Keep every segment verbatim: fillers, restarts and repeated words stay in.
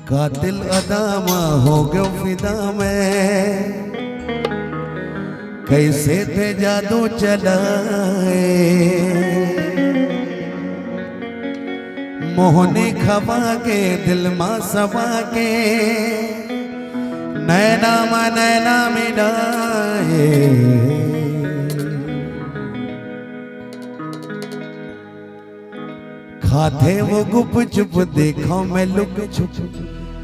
कातिल अदा मा हो गयो फिदा मैं, कइसे ते जादू चलाए। मोहनी खवा के दिल मा समा के, नैना मा नैना मिलाए। खाथे वो गुपचुप, देखो मैं लुक छुप,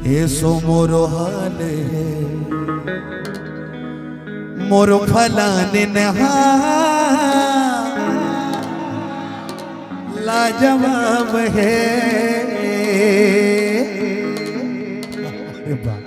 ऐसो मोरो हाल है। मोरो फलाने नहा लाजवाब है। अरे बाप।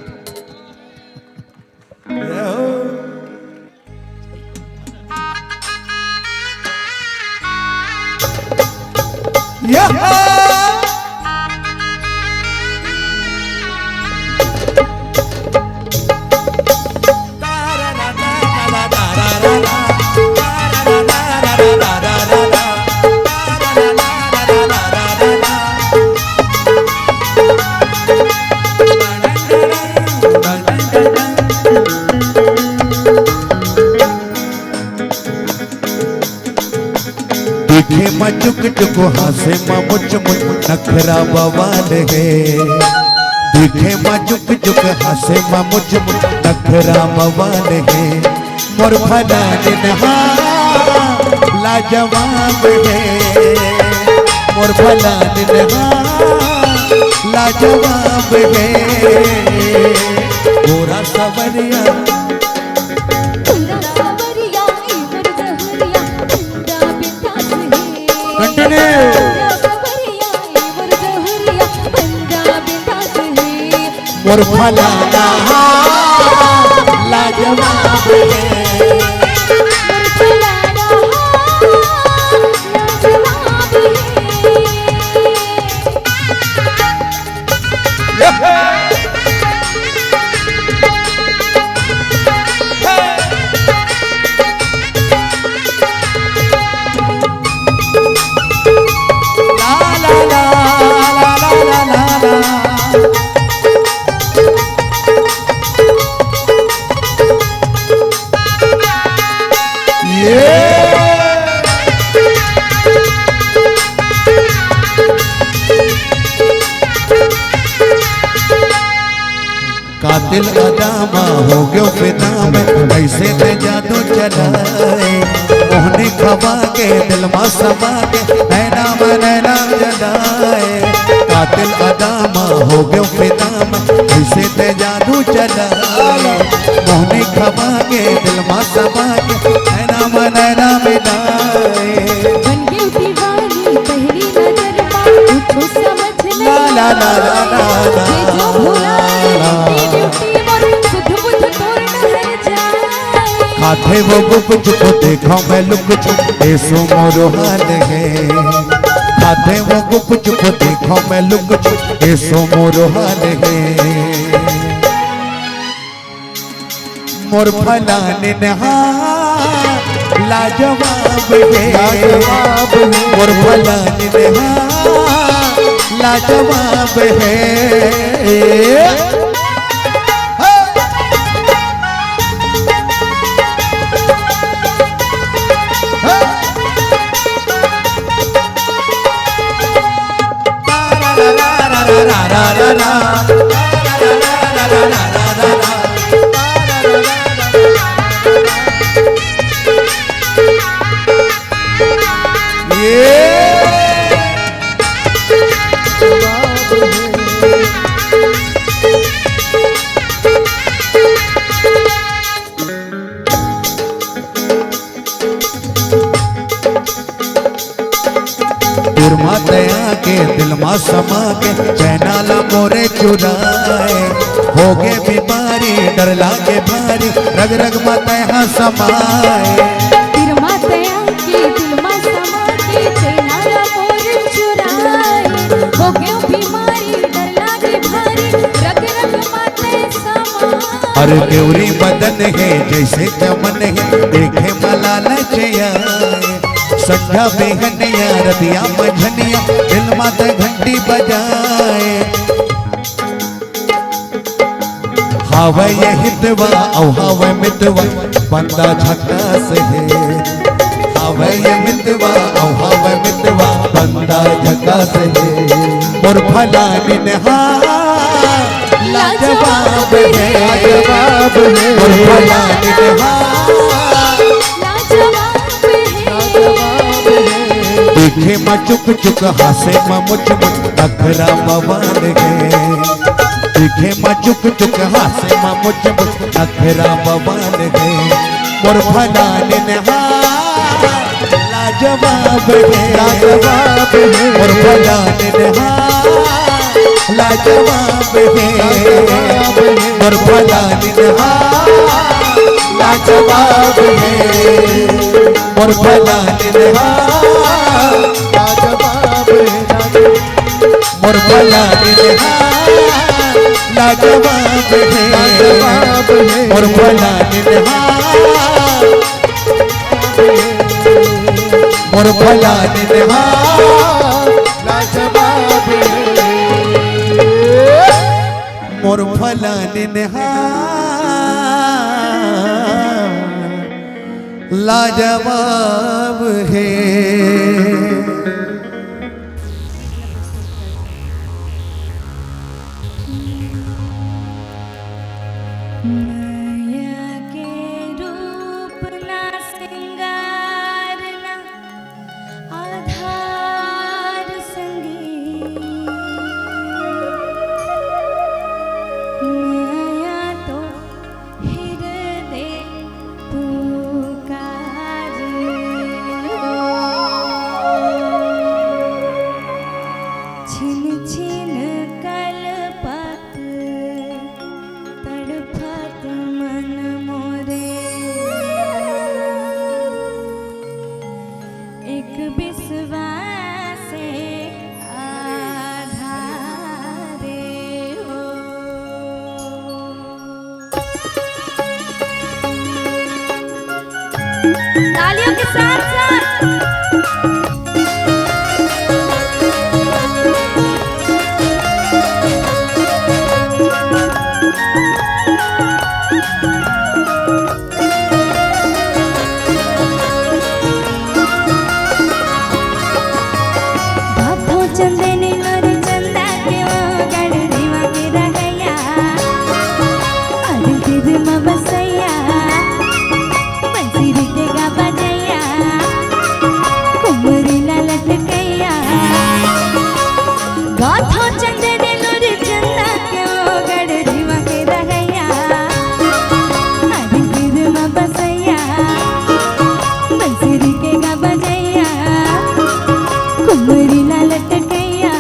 दिखे मा चुक चुक, हासे मा मुच मुच, नखरा बवाल है। दिखे मा चुक चुक, हासे मा मुच मुच, नखरा बवाल है। मोर फलाने नहा लाजवाब है। मोर फलाने नहा लाजवाब है। गोरा सवरिया, गोरा सवरिया, ए मोर जहुरिया, बंदा बिंदास है। Continue। गोरा सवरिया, ए मोर जहुरिया, बंदा बिंदास है। मोर फलाना लाजवाब है। मोर फलाना लाजवाब है। कातिल अदा मा हो गयो फिदा मैं, कइसे ते जादू चलाए। मोहनी खवा के दिल मा समा के, नैना मा नैना जलाए। कातिल अदा मा हो गयो फिदा मैं, कइसे ते जादू चलाए। मोहनी खवा के दिल मा समा के, नैना मा नैना मिलाए। बन गई दीवानी पहली नजर मा, कुछ समझ नहीं ला, ला, ला, ला, ला, ला। ये जो भुलाए, ड्यूटी, ड्यूटी, मोर सुध बुध तोर न है जाए। खाथे वो गुप चुप, देखो मैं लुक चुप, ऐसो मोरो हाल है। खाथे वो गुप चुप, देखो मैं लुक चुप, ऐसो मोरो हाल है। मोर फलाने नहा लाजवाब है। लाजवाब है। मोर फलाने नहा लाजवाब है। दूर मा तैं आके, दिल मा समा के, चैना ला मोरे चुराए। होगे बीमारी, डर लागे भारी, रग रग मा तैं हा समाए। तीर मा तैं आके, दिल मा समा के, चैना ला मोरे चुराए। होगे बीमारी, डर लागे भारी, अरे गेवरी बदन हे जैसे चमन हे, देखे म लालच आए। संझा बिहनिया रतिया मंझनिया, दिल मा त घंटी बजाए। हावय ये हितवा अउ हावय मितवा, बंदा झकास हे। हावय ये मितवा अउ हावय मितवा, बंदा झकास हे। मोर फलानिन हा लाजवाब हे। लाजवाब हे। मोर फलानिन हा लाजवाब हे। लाजवाब हे। देखे म चुक चुक, हासे म मुच मुच, नखरा बवाल हे। देखे म चुक चुक, हासे म मुच मुच, नखरा बवाल हे। मोर फलानिन हा लाजवाब हे। लाजवाब हे। मोर फलानिन हा लाजवाब हे। लाजवाब हे। मोर फलानिन हा लाजवाब हे। मोर फलानिन हा लाजवाब हे। मोर फलानिन हा लाजवाब हे। लाजवाब हे। मोर फलानिन हा, मोर फलानिन हा लाजवाब हे। मोर फलानिन हा लाजवाब हे। मया के रूप ना श्रृंगार ना आधार संगी, मया तो हृदय पुकार। छिन छिन कलपत तड़फत मन मोरे, एक विश्वास आधारे हो। तालियों के साथ साथ। भाथो चंदन और चंदा के वो गढ़ रीवा के रहैया, अरे गिर म बसैया, बंसरी के गा बजैया, कुमरी ला लटकैया। गाथो चंदन और चंदा के वो गढ़ रीवा के रहैया, अरे गिर म बसैया, बंसरी के गा बजैया, कुमरी ला लटकैया।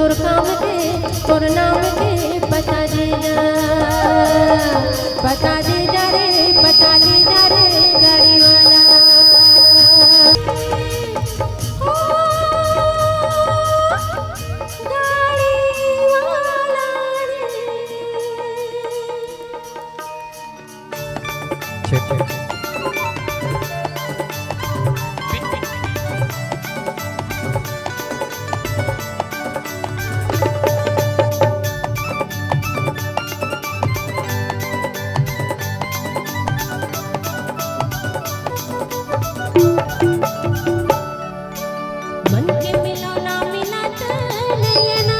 तोर काम के, तोर नाम के पता दे जा, पता दे जा रे, पता दे जा रे गाड़ी वाला। ओ, गाड़ी वाला रे। मन के मिलौना मिलत नैना,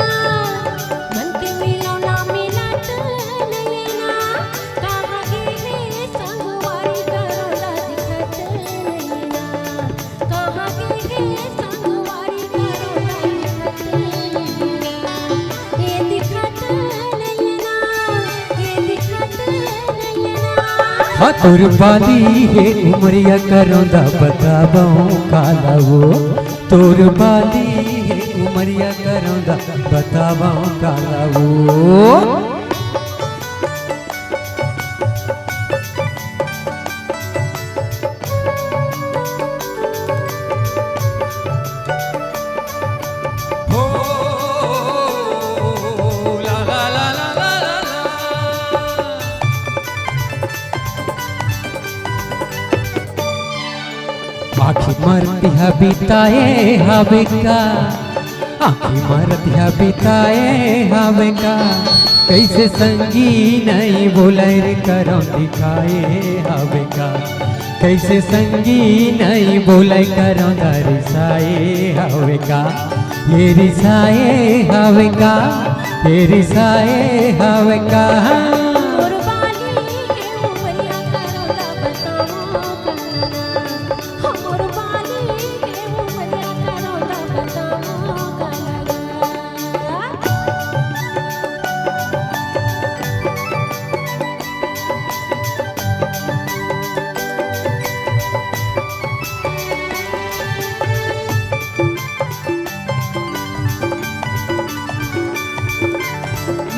मन के मिलौना मिलत नैना, कहाँ गे हे संगवारी करोंदा दिखत नैना, कहाँ गे हे संगवारी करोंदा दिखत नैना, ए दिखत नैना, ए दिखत नैना। हाँ, तोर बाली हे उमरिया करोंदा बतावंव काला वो, तोर बाली हे उमरिया करोंदा बतावंव काला वो। हो, ला, ला, ला। आँखी मरतिहा बिताए हवे का, आँखी मरतिहा बिताए हवे का, कइसे संगी नइ बोलय रे करौं दिखाए हवे का, कइसे संगी नइ बोलय करौं दा रिसाए हवे का, ये रिसाए हवे का, ये रिसाए हवे का। मोर बाली के उमरिया करोंदा बतावंव काला। हमर बाली के उमरिया करोंदा बतावंव काला।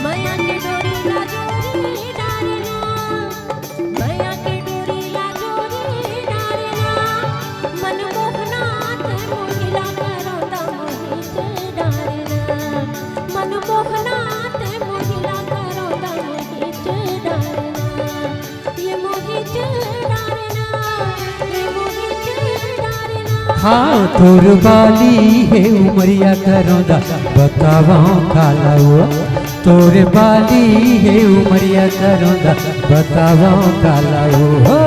मया के डोरी ला जोरी डारे ना। मया के डोरी ला जोरी डारे ना, मन मोहना ते मोहिला करौंदा मोहित डारे ना, मन मोहना ते मोहिला करौंदा मोहित डारे ना, ये मोहित डारे ना, ये मोहित डारे ना। हाँ, तोर बाली हे उमरिया करौंदा बतावंव काला वो, तोर बाली हे उमरिया करौंदा बतावंव काला वो। हो।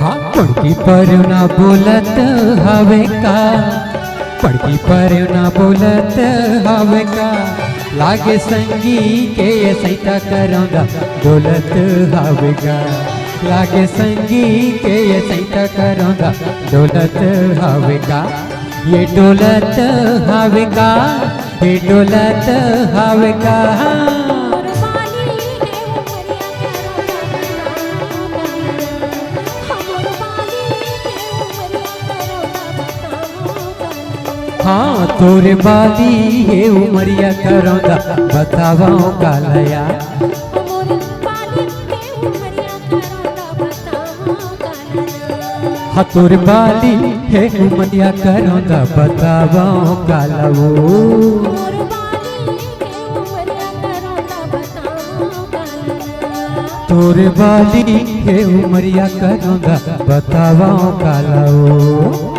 हाँ, पड़की परेव ना बोलत हवे का, पड़की परेव ना बोलत हवे का, लागे संगी के ये सैंता करौंदा डोलत हवे का, लागे संगी के ये सैंता करौंदा डोलत हवे का, ये डोलत हवे का, ये डोलत हवे का। हाँ, तोर बाली हे उमरिया करौंदा बतावंव काला। हाँ, तोर बाली हे उमरिया करौंदा बतावंव काला वो। तोर बाली हे उमरिया करौंदा बतावंव काला वो।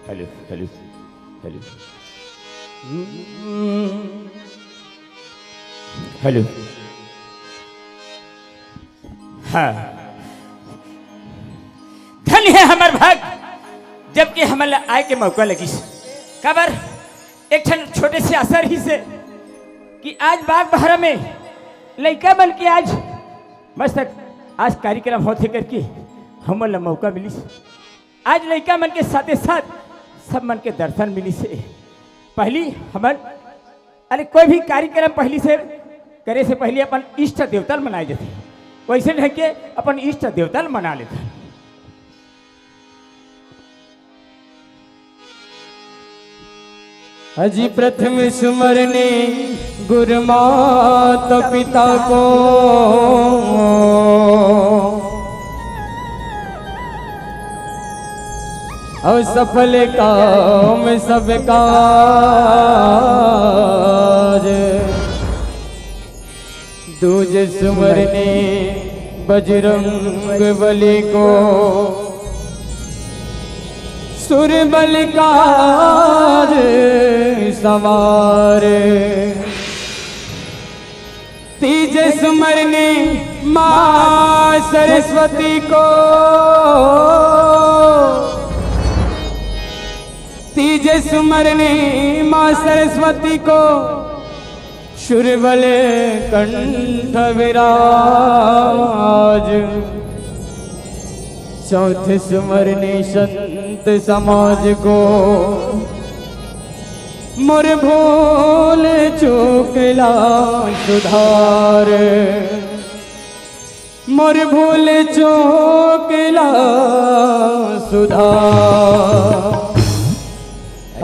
Hello, hello, hello. हेलो। हाँ। धन्य हे हमर भाग, जबकि हमन ला आए के मौका लगिस। काबर एक ठन छोटे से आशा रहिस हे कि आज बागबाहरा में लइका मन के आज मस्त आज कार्यक्रम होथे करके हमन ला मौका मिलिस। आज लइका मन के साथे साथ सब मन के दर्शन मिलिस हे। पहली हमन, अरे, कोई भी कार्यक्रम पहली से करे से पहली अपन इष्ट देवता ल मनाए जाथे, वैसे ढंग के अपन इष्ट देवता ल मना लेथे। अजी प्रथम सुमरनी गुरु माता पिता को, और सफल काम सब काज। दूज सुमरनी बजरंग बली को, सुरबल काज सवार। तीज सुमरनी माँ सरस्वती को, तीज सुमरनी माँ सरस्वती को, सुरबल कंठ विराज। चौथ सुमरनी संत समाज को, मोर भूल चूक ला सुधार, मोर भूल चूक ला सुधार।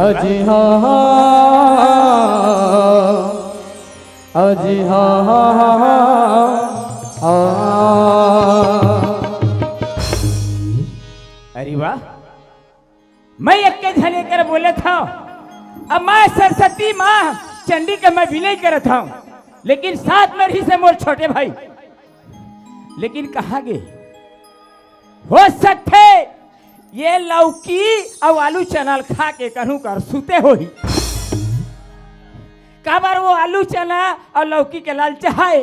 अजी हाँ, अजी हाँ, हाँ, हाँ, हाँ। अरे वाह, मैं एक के झने कर बोलत हंव। अब माँ सरस्वती, माँ चंडी के मैं विनय करत हंव, लेकिन साथ में रहिस हे मोर छोटे भाई। लेकिन कहाँ गे? हो सकथे ये लौकी अउ आलू चना ल खा के कहूँ कर सुते होही। काबर वो आलू चना अउ लौकी के लालच हे।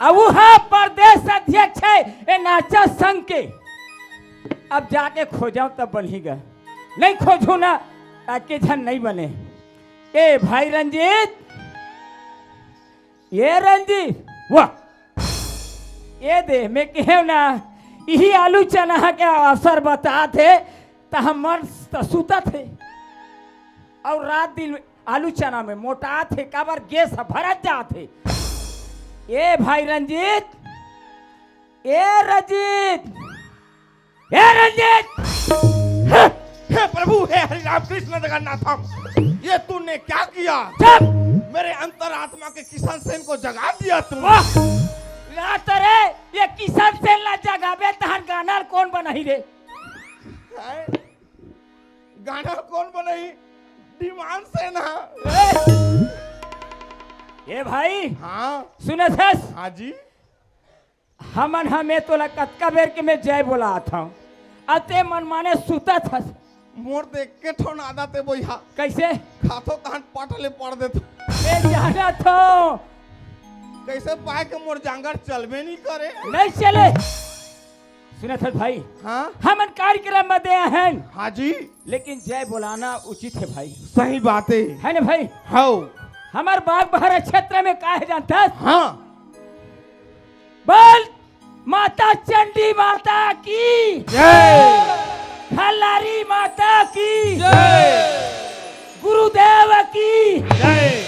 अउ वो हा प्रदेश अध्यक्ष हे ए नाचा संघ के। अब जाके खोजव तब बनही गा, नहीं खोजहूँ ना, ताके झन नहीं बने। ए भाई रंजीत, ए रंजीत, वाह, ए दे, मैं कहेंव ना, इही आलू चना के असर बतात हे, त हमर त सुतत हे। अउ रात दिन आलू चना में मोटात हे, काबर गैस ह भरत जात हे। ए भाई रंजीत, ए रंजीत, ए रंजीत! हे, हे प्रभु, हे हरि राम कृष्ण जगन्नाथम, ये तूने क्या किया? चुप! मेरे अंतरात्मा के किशन सेन को जगा दिया तूने। वाह! ला तो रे, ये किशन सेन ला जगाबे तहन गाना कोन बनाही रे? हैं? गाना कोन बनाही? डिमांड सेन हा। ए! ए भाई, हाँ। सुनत हस? हाँ जी। हमन ह में तोला कतका बेर के में जय बोलात हंव, अते मन माने सुतत हस। मोर देख के ठोना आदत हे बोइहा। कैसे? खाथो तहन पट ले पड़ देथो। ए जानत हंव। कैसे पाए के मोर जांगर चलबे नहीं करे? नहीं चले। सुनत हस भाई? हाँ? हमन कार्यक्रम में दे हन। हाँ जी। लेकिन जय बोलाना उचित हे भाई। सही बात हे। हे ना भाई? हव। हमर बागबाहरा क्षेत्र में का हे जानत हस? हाँ। बोल, माता चंडी माता की जय। खल्लारी माता की जय। गुरुदेव की जय।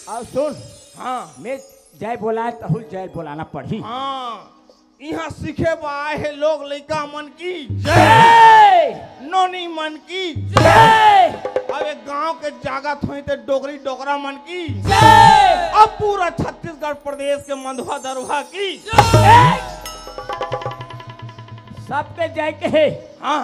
अउ सुन, हाँ। में जय बोलाए तहूल जय बोलाना पड़ही। हाँ। इहाँ सीखे बर आए हे लोग लइका मन की जय। जय। नोनी मन की जय। अब एक गांव के जागत होई ते डोकरी डोकरा मन की जय। अब पूरा छत्तीसगढ़ प्रदेश के मंधवा दरवा की जय। सबके जय कहे। हाँ।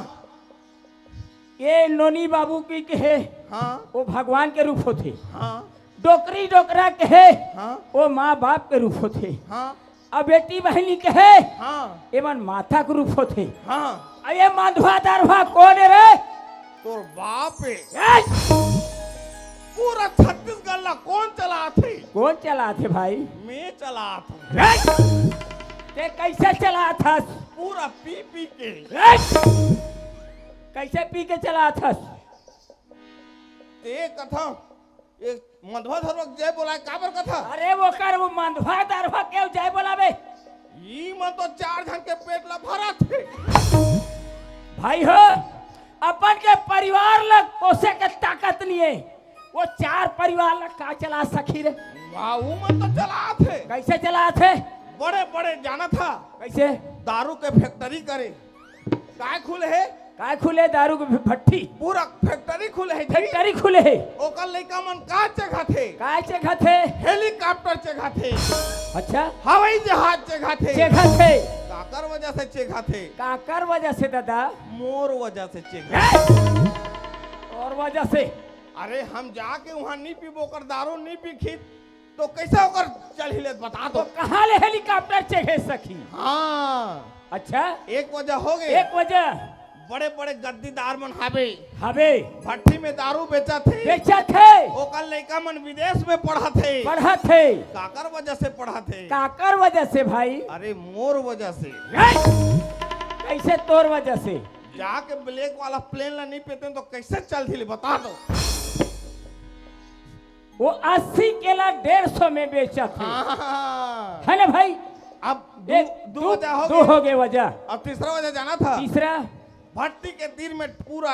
ये नोनी बाबू की कहे। हाँ। वो भगवान के रूप होथे। हाँ। डोकरी डोकरा कहे। हाँ। वो माँ बाप के रूप होथे। हाँ। अब बेटी बहिनी कहे। हाँ। एमन माता के रूप होथे। हाँ। अब ये मंधवा दरवा कोन हे रे? तोर बाप हे। ए! पूरा छत्तीसगढ़ ला कोन चलाथे? कोन चलाथे भाई? मैं चलाथंव। ए! ते कइसे चलाथस? पूरा पी पी के। ए! कइसे पी के चलाथस? ते कथा ए मंदवा दरुवा के जय बोलाय काबर कथा? अरे ओकर वो मंदवा दरुवा के जय बोलाबे। ई मन तो चार झन के पेट ला भरत हे। भाई हो, अपन के परिवार ला पोसे के ताकत नइ हे, वो चार परिवार ला का चला सकही रे? वाह, वो मन तो चलात हे। कइसे चलात हे? बड़े बड़े जानत हा। कइसे? दारू के फैक्ट्री करे। काय खुले हे? काय खुले? दारू के भट्टी। पूरा फैक्ट्री खुले हे जी। फैक्ट्री खुले हे। ओकर लइका मन का चघत हे? काय चघत हे? हेलीकॉप्टर चघत हे। अच्छा। हवाई जहाज चघत हे। चघत हे। काकर वजह से चघत हे? काकर वजह से दादा? मोर वजह से चघत हे। हे? तोर वजह से? अरे हम जाके उहाँ नइ पीबो, ओकर दारू नइ पीखी, तो कइसे ओकर चलही ले बता तो। तो कहाँ ले हेलीकॉप्टर चघे सखी? हाँ। अच्छा। एक वजह होगे। एक वजह। बड़े बड़े गद्दीदार मन हाबे। हाबे। भट्टी में दारू बेचत हे। बेचत हे। ओकर लइका मन विदेश में पढ़त हे। पढ़त हे। काकर वजह से पढ़त हे? काकर वजह से भाई? अरे मोर वजह से। ए! कइसे तोर वजह से? जाके ब्लैक वाला प्लेन ला नइ पीतेंव तो कइसे चलही ले बता तो। वो अस्सी के ला डेढ़ सौ में बेचत हे। हाँ। हे ना भाई? अब दू, एक, दू दू, वजह हो दू गए। हो गए वजह। अब तीसरा वजह जानत हा? तीसरा? भट्टी के तीर में पूरा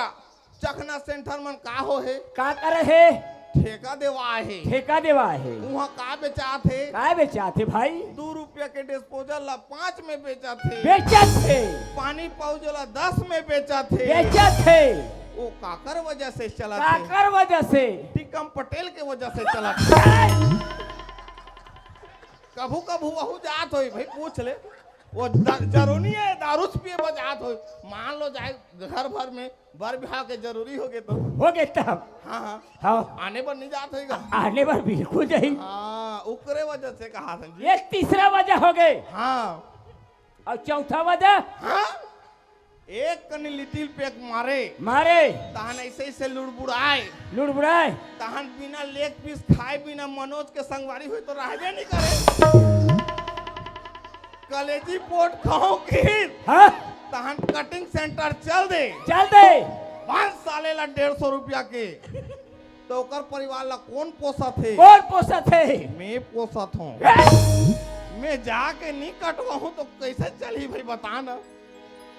चखना सेंटर मन का हो हे? का करे हे? ठेका देवाय हे। ठेका देवाय हे। उहाँ का बेचात हे? का बेचात हे भाई? दू रुपया के डिस्पोजल ला पाँच में बेचत हे। बेचत हे। पानी पाउच ला दस में बेचत हे। बेचत हे। वो काकर वजह से चलत हे? काकर वजह से? टीकम पटेल के वजह से चलत हे। कभू कभू वहू जात होही भाई, पूछ ले। वो द-, जरूरी हे, दारू से पिए बर जात होही। मान लो जाय घर भर में बर बिहाव के जरूरी होगे तो। होगे तब। हाँ, हाँ। हाँ। आने बर नइ जात होही गा? आने बर बिल्कुल नहीं। हाँ, ओकरे वजह से कहाथंव जी। ये तीसरा वजह होगे। हाँ। अउ चौथा वजह? हाँ। एक कनी लिटिल पैक मारे। मारे। तहन अइसे अइसे लुड़बुड़ाय। लुड़बुड़ाय। तहन बिना लेग पीस खाय बिना मनोज के संगवारी होय तो रहबे नइ करे। कलेजी पोठ खाहूं किहिस। हाँ। तहन कटिंग सेंटर चल दे। चल दे। पाँच साले ला डेढ़ सौ रुपया के। तो ओकर परिवार ला कोन पोसत हे? कोन पोसत हे? मैं पोसत हंव। ए! मैं जाके नइ कटवाहूं तो कइसे चलही भाई, बता ना।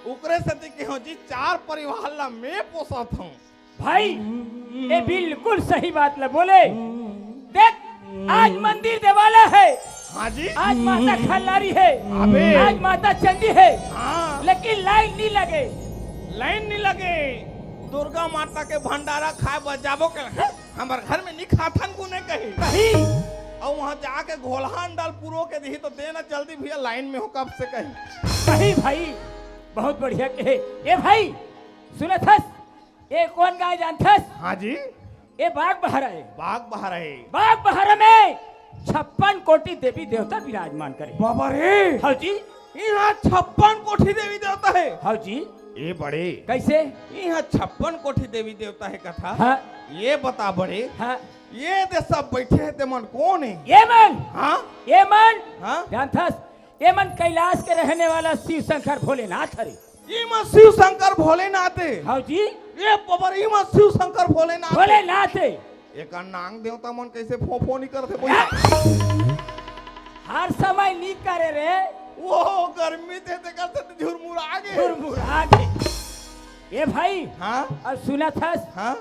ओकरे सेती केहेंव जी, चार परिवार ला मैं पोसत हंव। भाई, ये बिल्कुल सही बात ला बोले। देख, आज मंदिर देवाला हे। हाँ जी। आज माता खल्लारी हे। अबे। आज माता चंडी हे। हाँ। लेकिन लाइन नइ लगे। लाइन नइ लगे। दुर्गा माता के भंडारा खाय बर जाबो के लगे। हमर घर में नइ खाथन कोने कही। कही। अउ उहाँ जाके घोलहा अंडा ल पुरो के दिही तो दे ना जल्दी भैया, लाइन में हंव कब से कही। कही भाई, बहुत बढ़िया कहे। ए भाई, सुनत हस? ए कोन गाय जानथस? हाँ जी। ए बागबाहरा हे। बागबाहरा हे। बागबाहरा में छप्पन कोटि देवी देवता विराजमान करे। बाबा रे। हाँ जी। इहाँ छप्पन कोटि देवी देवता हे। हाँ जी। ए बड़े। कइसे? इहाँ छप्पन कोटि देवी देवता हे कथा। हाँ। ये बता बड़े। हाँ। ये दे सब बइठे हे, ते मन कोन हे? ये मन। हाँ। ये मन। हाँ। जानथस? ये मन कैलाश के रहने वाला शिव शंकर भोलेनाथ हरे। ये मन शिव शंकर भोलेनाथ हे। हाँ जी। ये बबर, ये मन शिव शंकर भोलेनाथ हे। भोलेनाथ हे। एकर नांग देवता मन कइसे फोफो नइ करथे भैया? हर समय नइ करे रे। वो गर्मी ते, ते करथे ते झुरमुरा गे। झुरमुरा गे। ए भाई। हाँ? अउ सुनत हस? हाँ?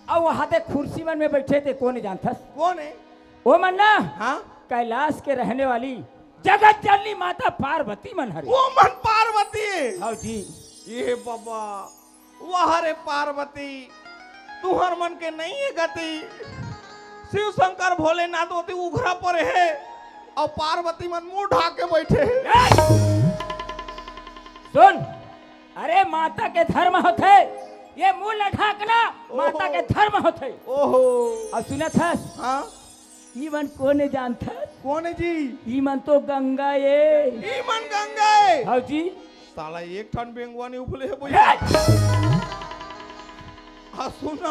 अउ उहाँ ते खुर्सी मन में बइठे ते कोन जानथस? कोन हे? ओ मन ना? हाँ? कैलाश के रहने वाली जगत जननी माता पार्वती मन हरे। ओ मन पार्वती हे? हाँ जी। ए बाबा, वाह रे पार्वती, तुहर मन के नइ हे गति। शिव शंकर भोलेनाथ ओती उघरा परे हे, अउ पार्वती मन मुंह ढाक के बइठे हे। ए! सुन, अरे माता के धर्म होथे, ये मुंह ल ढाकना माता के धर्म होथे। ओहो। अउ सुनत हस? हाँ। ई मन कोन हे जानथस? कोन हे जी? ई मन तो गंगा ए। ई मन गंगा ए? हव जी। साला एक ठन बेंगवा नइ उफले हे भैया। हे!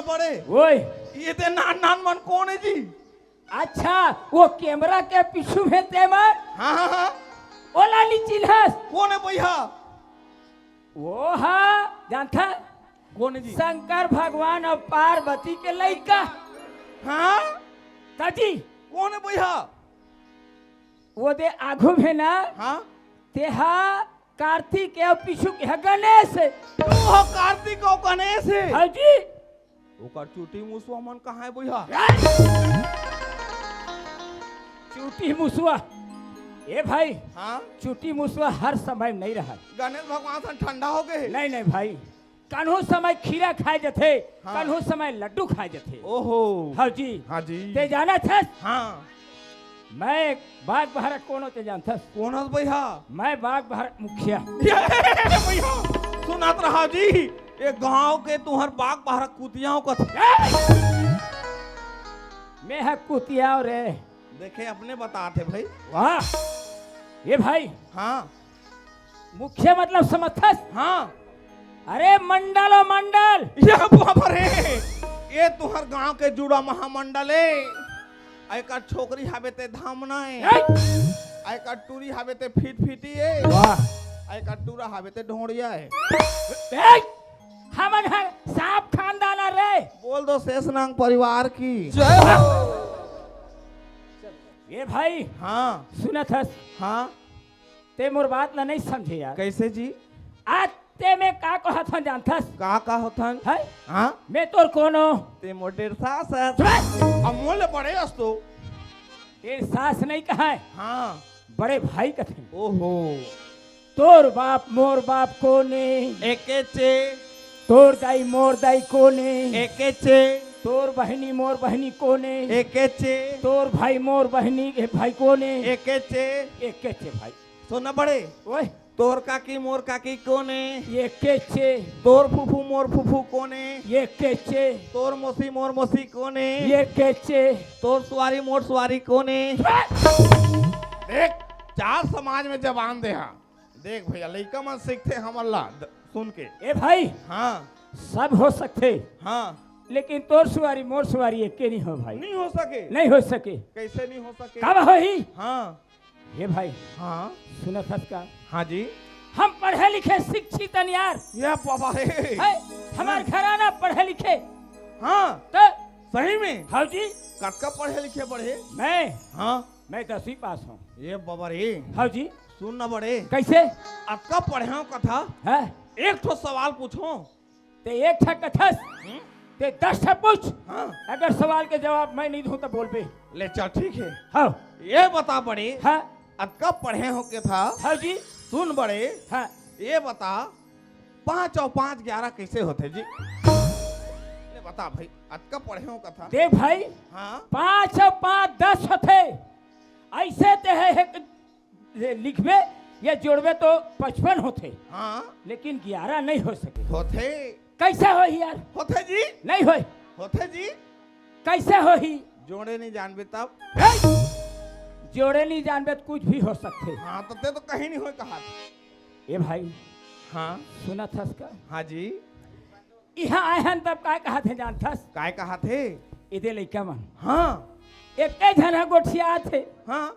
बड़े। ओए। ये ते नान नान मन कोन हे जी? अच्छा, वो कैमरा के पीछू में ते मन? हाँ, हाँ, हाँ। ओला नी चिन्हस? कोन हे भैया? वो हा, जानथा? कोन हे जी? शंकर भगवान अउ पार्वती के लइका। हाँ? काजी? कोन हे भैया? वो दे आघू में ना? हाँ? ते हा कार्तिक हे अउ पीछू के हा गणेश हे। ओ, कार्तिक अउ गणेश हे। हाँ जी। ओकर चूटी मुसवा मन कहाँ हे भैया? चूटी मुसवा? ए भाई, हाँ? चूटी मुसवा हर समय नहीं रहा। गणेश भगवान से ठंडा हो गए। नहीं, नहीं भाई, कन्हू समय खीरा खाए जथे, हाँ। कन्हू समय लड्डू खाए जथे। ओहो। हाँ जी। हाँ जी। ते जानथस? हाँ। मैं बाघ बहरा कोन हों ते जानथस? कोन हस भैया? मैं बाघ बहरा मुखिया। ये भैया, सुनत रहा जी, ये गांव के तुहर बाघ बहरा कुतिया कथे। मैं हा कुतिया रे। देखे, अपने बतात हे भाई। वाह। ये भाई। हाँ। मुखिया मतलब समझथस? हाँ। अरे मंडल ओ मंडल। ये बाबा रे, ये तुहर गांव के जुड़ा महामंडल हे। एकर छोकरी हावे ते धामना हे। ए! एकर टूरी हावे ते फिटफिटी हे। वाह। एकर टूरा हावे ते ढोंड़िया हे। ए! हमन हर सांप खानदान हरे। बोल दो शेषनांग परिवार की। जय हो। ए भाई। हाँ। सुनथस? हाँ। ते मोर बात ला नहीं समझे यार। कैसे जी? आज ते मैं का कहत हन जानथस? का कहत हन? हैं? हाँ? मैं तोर कोन हों? ते मोर डेढ़ सास हस। चुप! अब मोले बड़े हस तो। डेढ़ सास नहीं कहय। हाँ। बड़े भाई कथे। ओहो। तोर बाप मोर बाप कोन हे? एकेच हे। तोर दाई मोर दाई कोन हे? एकेच हे। तोर बहिनी मोर बहिनी कोन हे? एकेच हे। तोर भाई मोर बहिनी, ए, भाई कोन हे? एकेच हे। एकेच हे भाई। सुन ना बड़े। ओए। तोर काकी मोर काकी कोन हे? एकेच हे। तोर फूफू मोर फूफू कोन हे? एकेच हे। तोर मौसी मोर मौसी कोन हे? एकेच हे। तोर सुवारी मोर सुवारी कोन हे? देख, चार समाज में जबान दे हा। देख भैया, लइका मन सीखथे हमन ला द-, सुन के। ए भाई, हाँ। सब हो सकथे। हाँ। लेकिन तोर सुवारी मोर सुवारी एके नहीं हो भाई। नहीं हो सके। नहीं हो सके। कैसे नहीं हो सके? कब होही? हाँ। हे भाई, हाँ। सुनत हस का? हाँ जी। हम पढ़े लिखे शिक्षित हन यार। ये बाबा रे। है, हमार हाँ। घराना पढ़े लिखे। हाँ। तो सही में? हाँ जी। कतका पढ़े लिखे बड़े? मैं? हाँ। मैं दसवीं पास हों। ये बाबा रे। हाँ जी। सुन ना बड़े। कैसे? अतका पढ़े हों कथा। है? एक ठो सवाल पूछों। ते एक ठा कथस, हम्म? ते दस ठा पूछ। हाँ। अगर सवाल के जवाब मैं नहीं दूं तो बोलबे। ले चल, ठीक है। हाँ। ये बता बड़े, हाँ। अतका पढ़े हों कथा। हाँ जी। सुन बड़े, हाँ। ये बता, पाँच अउ पाँच ग्यारह कैसे होथे जी? ले बता भाई, अतका पढ़े हों कथा। देख भाई, हाँ। पाँच अउ पाँच दस होथे। ऐसे ते हे, हे ये लिखबे या जोड़बे तो पचपन होथे। हाँ। लेकिन ग्यारह नहीं हो सके। होथे। कैसे होही यार? होथे जी। नहीं होय। होथे जी। कैसे होही? जोड़े नहीं जानबे तब। हे! जोड़े नहीं जानबे तो कुछ भी हो सकथे। हाँ, तो ते तो कहीं नहीं होय कहा। ए भाई। हाँ। सुनत हस का? हाँ जी। इहाँ आए हन तब काय कहत हे जानथस? काय कहत हे? एदे लइका मन। हाँ। एके झन ह गोठियात हे। हाँ।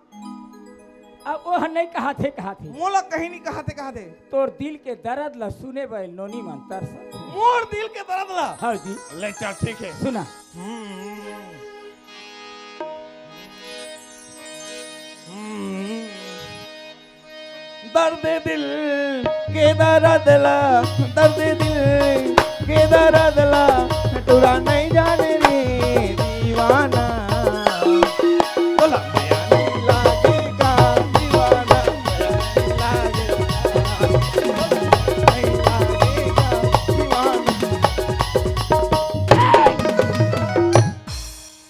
अब ओह नहीं कहत हे, कहत हे। मोला कहीं नहीं कहत हे, कहत हे। तोर दिल के दर्द ला सुने बर नोनी मन तरसत हे। मोर दिल के दर्द ला? हाँ जी। ले चल, ठीक है। सुना। हम्म। हम्म। दर्द दिल के दर्द ला, दर्द दिल के दर्द ला, टूरा नहीं जाने रे दीवाना। बोला, मया नहीं लागे का दीवाना, मया नहीं लागे का, मया नहीं लागे का दीवाना।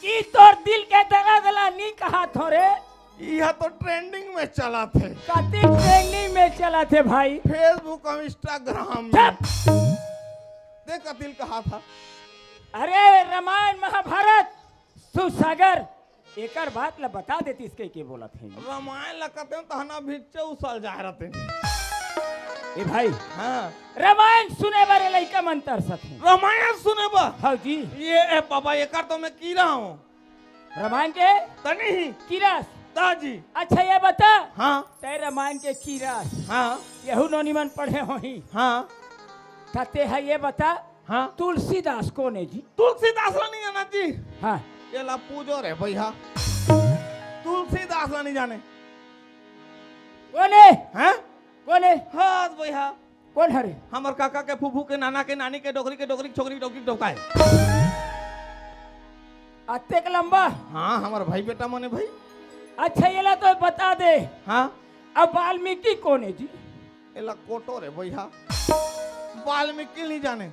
ई तोर दिल के दर्द ला नी कहा थोरे। इहा तो trending में चलत हे। कति trending में चलत हे भाई? Facebook अउ Instagram में। चुप! देख कतिल कहा था। अरे रामायण महाभारत सुसागर एकर बात ला बता देतिस कहिके बोलत हे। रामायण ला कते तहना भिच्चे उसल जाए रहते। ए भाई, हाँ। रामायण सुने बर ए लइका मन तरसत हे। रामायण सुने बर? हाँ जी। ये ए बाबा, एकर तो मैं कीरा हूँ। रामायण के? तनी ही। कीरा अस। ता जी। अच्छा, ये बता। हाँ। तैं रामायण के कीरा अस। हाँ। यहू नोनी मन पढ़े होही। हाँ। त तैं ह ये बता, हाँ। तुलसीदास कोन हे जी? तुलसीदास ला नहीं जाना जी? हाँ। ये ला पूछो रे भैया। तुलसीदास ला नहीं जाने? कोन हे? हैं? कोन हे? हाँ भैया। कोन हरे? हमर काका के फूफू के नाना के नानी के डोकरी के डोकरी के छोकरी डोकरी डोका हे। अतेक लंबा? हाँ, हमर भाई बेटा मने भाई। अच्छा, ये ला तो बता दे। हाँ। अब वाल्मीकि कोन हे जी? एला कोटो रे भैया। वाल्मीकि नहीं जाने।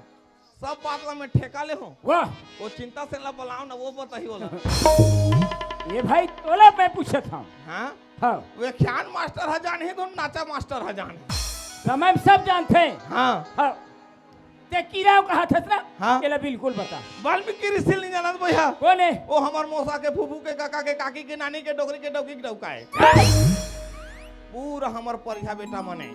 सब बात ला मैं ठेका ले हूँ। वाह। वो चिंता से ला बुलाओ ना, वो बताही वाला। ये भाई, तोला मैं पूछत हूँ। हाँ? हाँ। व्याख्यान मास्टर ह जानही, तो नाचा मास्टर ह जानही। समय में सब जानथे। हाँ। हाँ। तैं कीरा कहत हस ना? हाँ। एला बिल्कुल बता। वाल्मीकि ऋषि नहीं जानत भैया? कोन हे? वो हमर मौसा के फूफू के काका के काकी के नानी के डोकरी के डोकी के डोका हे। पूरा हमर परिहा बेटा मने।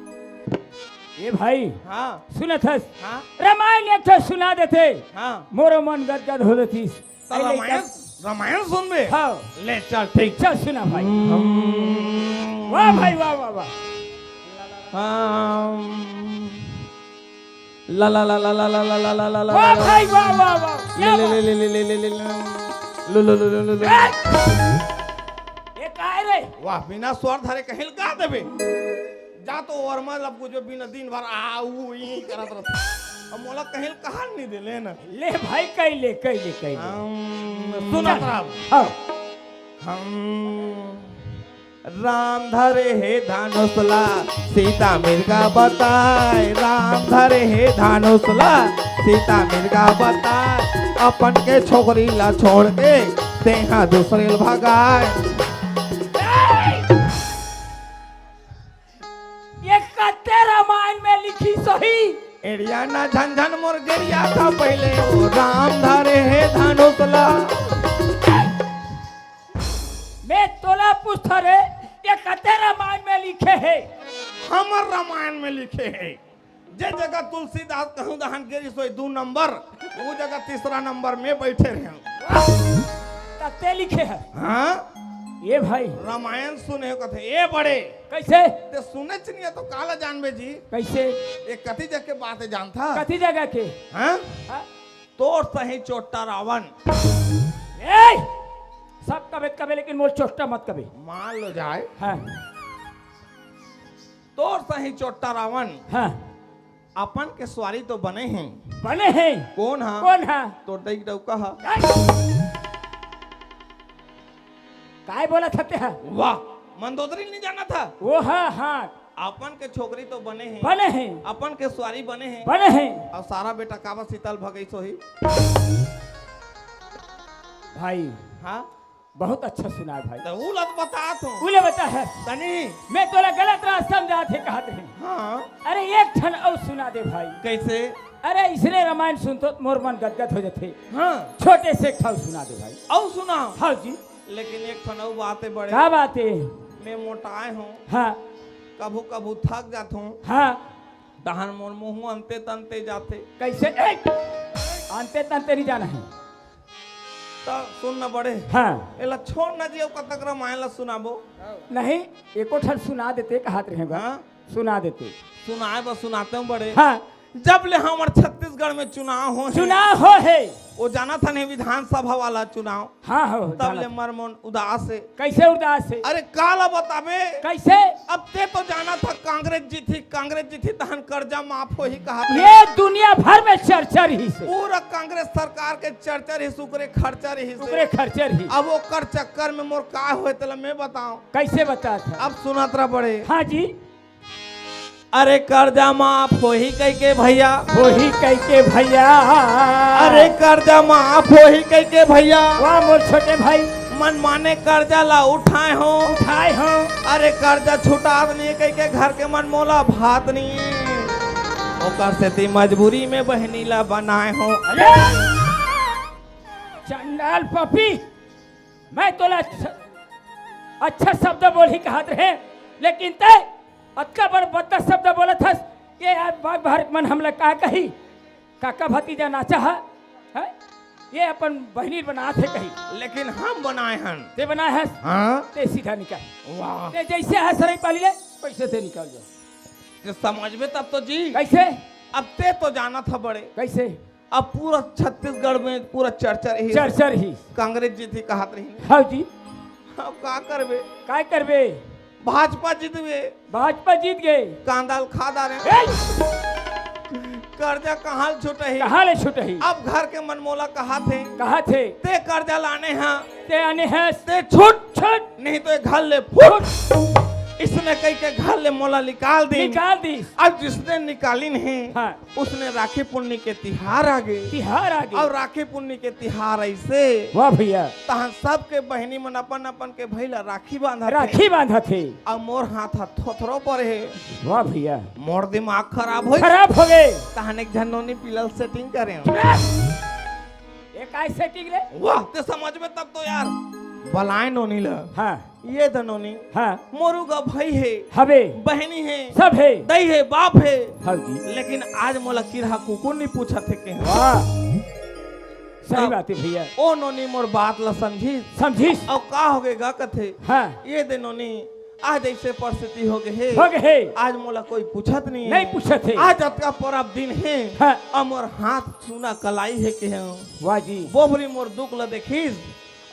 ए भाई, हाँ। सुनत हस? हाँ। रामायण एक ठो सुना देते। हाँ। मोरो मन गदगद हो देतिस। त ए लइका रामायण, रामायण सुनबे? हाँ। ले चल, ठीक। चल सुना भाई। हम्म। वाह भाई, वाह, वाह, वाह। हम्म। ला ला ला ला। वाह भाई, वाह, वाह, वाह। क्या बात? ले ले ले ले ले ले ले ले। लो लो लो लो लो। ए! ये काय रे? वाह, बिना स्वर धरे कहीं गा देबे। जा तो और मतलब कुछ बिना दिन भर आ ऊ ई करत रहत। अब मोला कहीं कहा नहीं दे लेना। ले भाई, कई ले, कई ले, कई ले। हम सुनत रहब। हाँ। हम राम धरे हे धनुष ला, सीता मिर्गा बताए। राम धरे हे धनुष ला, सीता मिर्गा बताए। अपन के छोकरी ला छोड़ के, तेहा दूसरे ल भगाए। ये कते रामायण में लिखिस होही? एड़िया ना झनझन मोर गेरिया था पहले, ओ राम धरे हे धनुष ला। मैं तोला पूछत हँव रे, ये कते रामायण में लिखे हे? हमर रामायण में लिखे हे। जे जगह तुलसीदास कहूँ दहन गेरिस होही दू नंबर, वो जगह तीसरा नंबर में बैठे रहेंव। कते लिखे हे? हाँ? ए भाई। रामायण सुने हो कथे, ए बड़े। कइसे? ते सुनेच नइ हे तो काला जानबे जी? कइसे? ए कति जगह के बात हे जानथस? कति जगह के? हाँ? हाँ? तोर सही चोट्टा रावण। ए! सब कबे त कबे, लेकिन मोर चोट्टा मत कबे। मान लो जाए। हाँ। तोर सही चोट्टा रावण। हाँ। अपन के सुवारी तो बने हे। बने हे। कोन हा? कोन हा? तोर दई डउका हा। ए! काय बोलत हस तेहा? वाह, मंदोदरी नइ जानथस? ओ हाँ, हाँ। अपन के छोकरी तो बने हे। बने हे। अपन के सुवारी बने हे। बने हे। अउ सारा बेटा काबर सीता ल भगइस होही? भाई। हाँ? बहुत अच्छा सुनाय भाई। त ऊ ला तो बतात हँव। ऊ ला बतात हस। तनी। मैं तोला गलत रास्ता में जात हे कहत रहेंव। हाँ। अरे एक ठन अउ सुना दे भाई। कइसे? अरे अइसने रामायण सुनथँव त मोर मन गदगद हो जाथे। हाँ। छोटे से एक ठन सुना दे भाई। अउ सुनाव। हाँ जी। लेकिन एक ठन अउ बात हे बड़े। का बात हे? मैं मोटाय हँव। हाँ। कभू कभू थक जाथँव। हाँ। तहन मोर मुँह अंते तंते जाथे। कइसे? ए! अंते तंते नइ जाना हे। त सुन ना बड़े। हाँ। एला छोड़ ना जी, अउ कतक रामायण ला सुनाबो? नहीं, एको ठन सुना देते कहत रहेंव। हाँ? सुना देते। सुनाय बर सुनातेंव बड़े। हाँ। जब ले हमर छत्तीसगढ़ में चुनाव होहे। चुनाव होहे। ओ जानथस ना विधानसभा वाला चुनाव। हाँ, हो, तब जानत ले हँव। मोर मन उदास हे। कइसे उदास हे? अरे काला बताबे। कइसे? अब ते तो जानथस कांग्रेस जीतही, कांग्रेस जीतही तहन कर्जा माफ होही कहत हे। ये दुनिया भर में चर्चा रहिस हे। पूरा कांग्रेस सरकार के चर्चा रहिस, ओकरे खर्चा रहिस हे। ओकरे खर्चा रहिस। अब ओकर चक्कर में मोर का होय तेला मैं बतावँव। कइसे बतात हस? अब सुनत रह बड़े। हाँ जी। अरे कर्जा माफ होही कहिके भइया। होही कहिके भइया। अरे कर्जा माफ होही कहिके भइया। वाह मोर छोटे भाई। मनमाने कर्जा ला उठाय हँव। उठाय हँव। अरे कर्जा छुटात नइ हे कहिके घर के मन मोला भात नइ हे। ओकर सेती मजबूरी में बहिनी ला बनाय हँव। अरे चंडाल पापी, मैं तोला अच्छा, अच्छा शब्द बोलही कहत रहेंव, लेकिन तैं अतका बड़ बदतर शब्द बोलत हस, के यार, बाग बाहर मन हमला का कही? काका भतीजा नाचा है, है? ये अपन बहिनी बनात हे कही। लेकिन हम बनाए हन। ते बनाए हस? हाँ। ते सीधा निकल। वाह। ते जैसे है सरई पाली ले, वैसे ते निकल जा। ते समझ में तब तो जी। कैसे? अब ते तो जानत ह बड़े। कैसे? अब पूरा छत्तीसगढ़ में पूरा चर्चा रही। चर्चा रही। कांग्रेस जीती कहत रही। हाँ जी। अब का करबे? काय करबे? भाजपा जीतबे। भाजपा जीत गे। कांदा ल खा डारे। ए! कर्जा कहाँ ले छुटही? कहाँ ले छुटही? अब घर के मन मोला कहत हे। कहत हे। ते कर्जा लाने हा। ते आने हस। ते छुट। छुट। नहीं तो ये घर ले फुट। इसने कही के घर ले मोला निकाल दी। निकाल दी। अब जिसने निकालिन हे, हाँ। उसने राखी पुन्नी के तिहार आ गे। तिहार आ गे। अउ राखी पुन्नी के तिहार अइसे। वाह भैया। तहाँ सबके बहिनी मन अपन अपन के भई ला राखी बांधत हे। राखी बांधत हे। अउ मोर हाथ ह थोथरो पर हे। वाह भैया। मोर दिमाग खराब हो। खराब हो गे। तहाँ एक झन नोनी पीला ल setting करे। ये काय setting रे? वाह, ते समझ में तब तो यार। बलाए नोनी ला। हाँ। ये दे नोनी। हाँ। मोर दू गा भई हे। हवे। बहिनी हे। सब हे। दई हे, बाप हे। हाँ जी। लेकिन आज मोला किरहा कुकुर नहीं पूछत हे के। वाह। सही तब बात हे भैया। ओ नोनी मोर बात ला समझिस। समझिस। अउ का हो गे गा कथे। हाँ। ये दे नोनी, आज ऐसे परिस्थिति हो गे हे। हो गे हे। आज मोला कोई पूछत नहीं हे। नहीं पूछत हे। आज अतका परब दिन हे। हाँ। अउ मोर हाथ सुना कलाई हे के हे। वाह जी। बोबरी मोर दुख ला देखिस।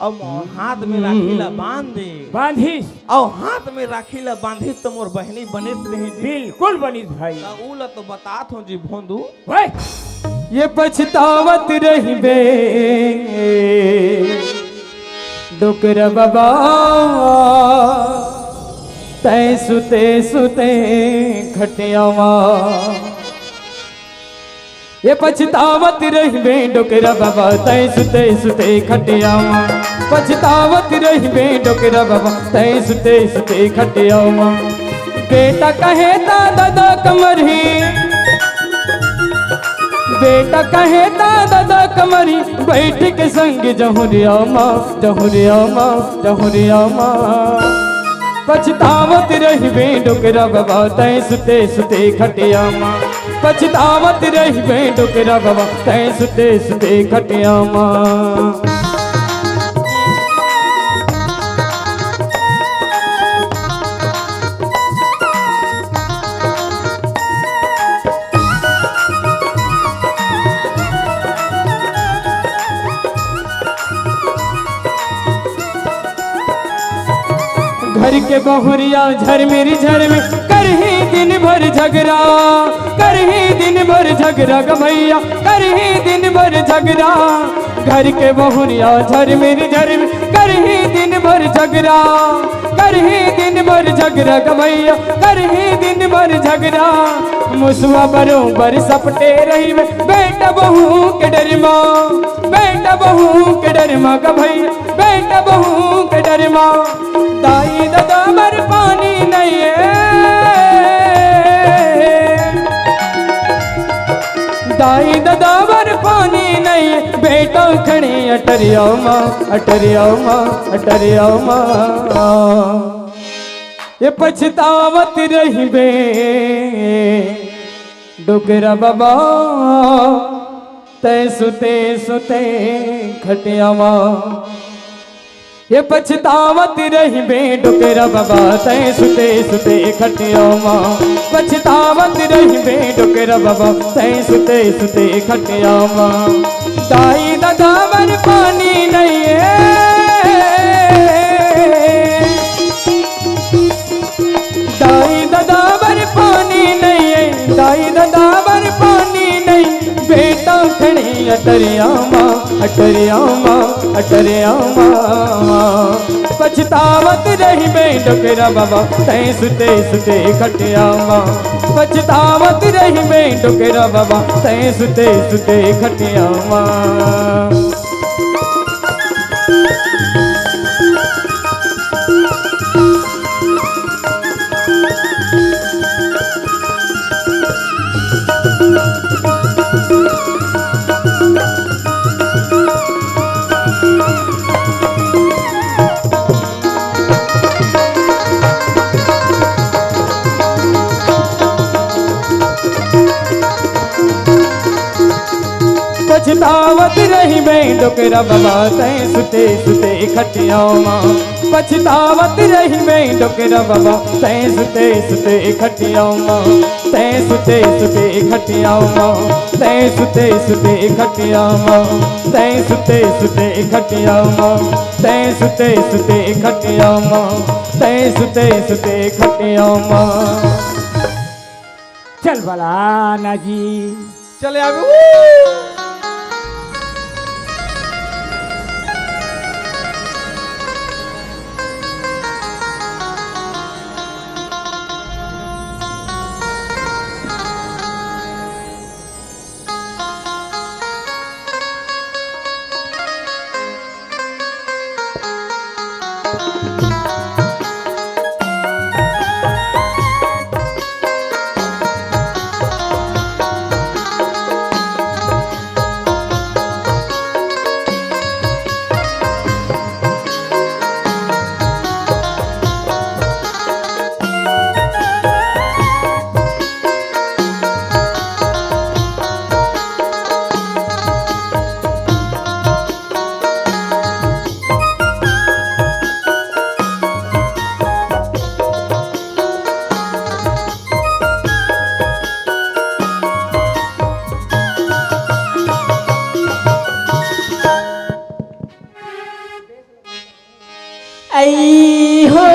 अउ मोर हाथ में राखी ला बांध दे। बांधिस। अउ हाथ में राखी ला बांधिस तो मोर बहिनी बनिस नहीं जी। बिल्कुल बनिस भाई। त ऊ ला तो बतात हों जी भोंदू। भाई। ये पछतावत रहिबे डोकरा बाबा, तैं सुते सुते खटियावा। ये पछतावत रहिबे डोकरा बाबा, तैं सुते सुते खटियावा। पछतावत रहिबे डोकरा बाबा, तैं सुते सुते खटियावा। बेटा कहे ता दादा कमरही, बेटा कहे ता दादा कमरही, बैठ के संग जहुरियावा, जहुरियावा, जहुरियावा। पछतावत रहिबे डोकरा बाबा, तैं सुते सुते खटियावा। पछतावत रहिबे डोकरा बाबा, तैं सुते सुते खटियावा। घर के बहुरिया झरमिर झरमिर करही दिन भर झगरा, करही दिन भर झगरा ग भैया, करही दिन भर झगरा। घर के बहुरिया झरमिर झरमिर करही दिन भर झगरा, करही दिन भर झगरा ग भैया, करही दिन भर झगरा। मुसवा बरोबर सपटे रहिबे बेटा बहू के डर मा, बेटा बहू के डर मा ग भैया, बेटा बहू के डर मा। दाई ददा बर पानी नहीं है, दाई ददा बर पानी नहीं है, बेटा खड़े अटरिया मा, अटरिया मा, अटरिया मा। ये पछतावत रहिबे डोकरा बाबा, तैं सुते सुते खटियावा। ये पछतावत रहिबे डोकरा बाबा, तैं सुते सुते खटियावा। पछतावत रहिबे डोकरा बाबा, तैं सुते सुते खटियावा। दाई ददा बर पानी नहीं है, दाई ददा बर पानी नहीं है, दाई ददा बर पानी नहीं, बेटा खड़े अटरिया मा, अटरिया मा, अटरिया मा। पछतावत रहिबे डोकरा बाबा, तैं सुते सुते खटियावा। पछतावत रहिबे डोकरा बाबा, तैं सुते सुते खटियावा। पछतावत रहिबे डोकरा बाबा, तैं सुते सुते खटिया मा। पछतावत रहिबे डोकरा बाबा, तैं सुते सुते खटिया मा। तैं सुते सुते खटिया मा। तैं सुते सुते खटिया मा। तैं सुते सुते खटिया मा। तैं सुते सुते खटिया मा। तैं सुते सुते खटिया मा। चल बला ना जी। चले आवे। ऐ हो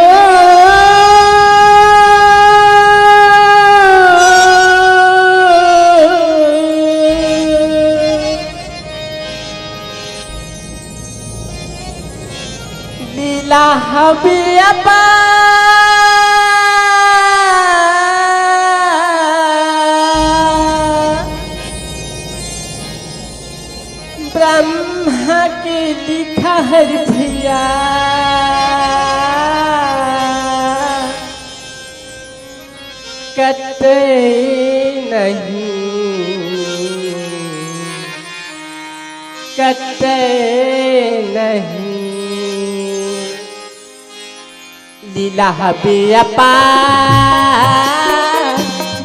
लीला हवे अपार। ब्रह्मा के लिखा हर भैया, कटे नहीं, कटे नहीं। लीला हवे अपार,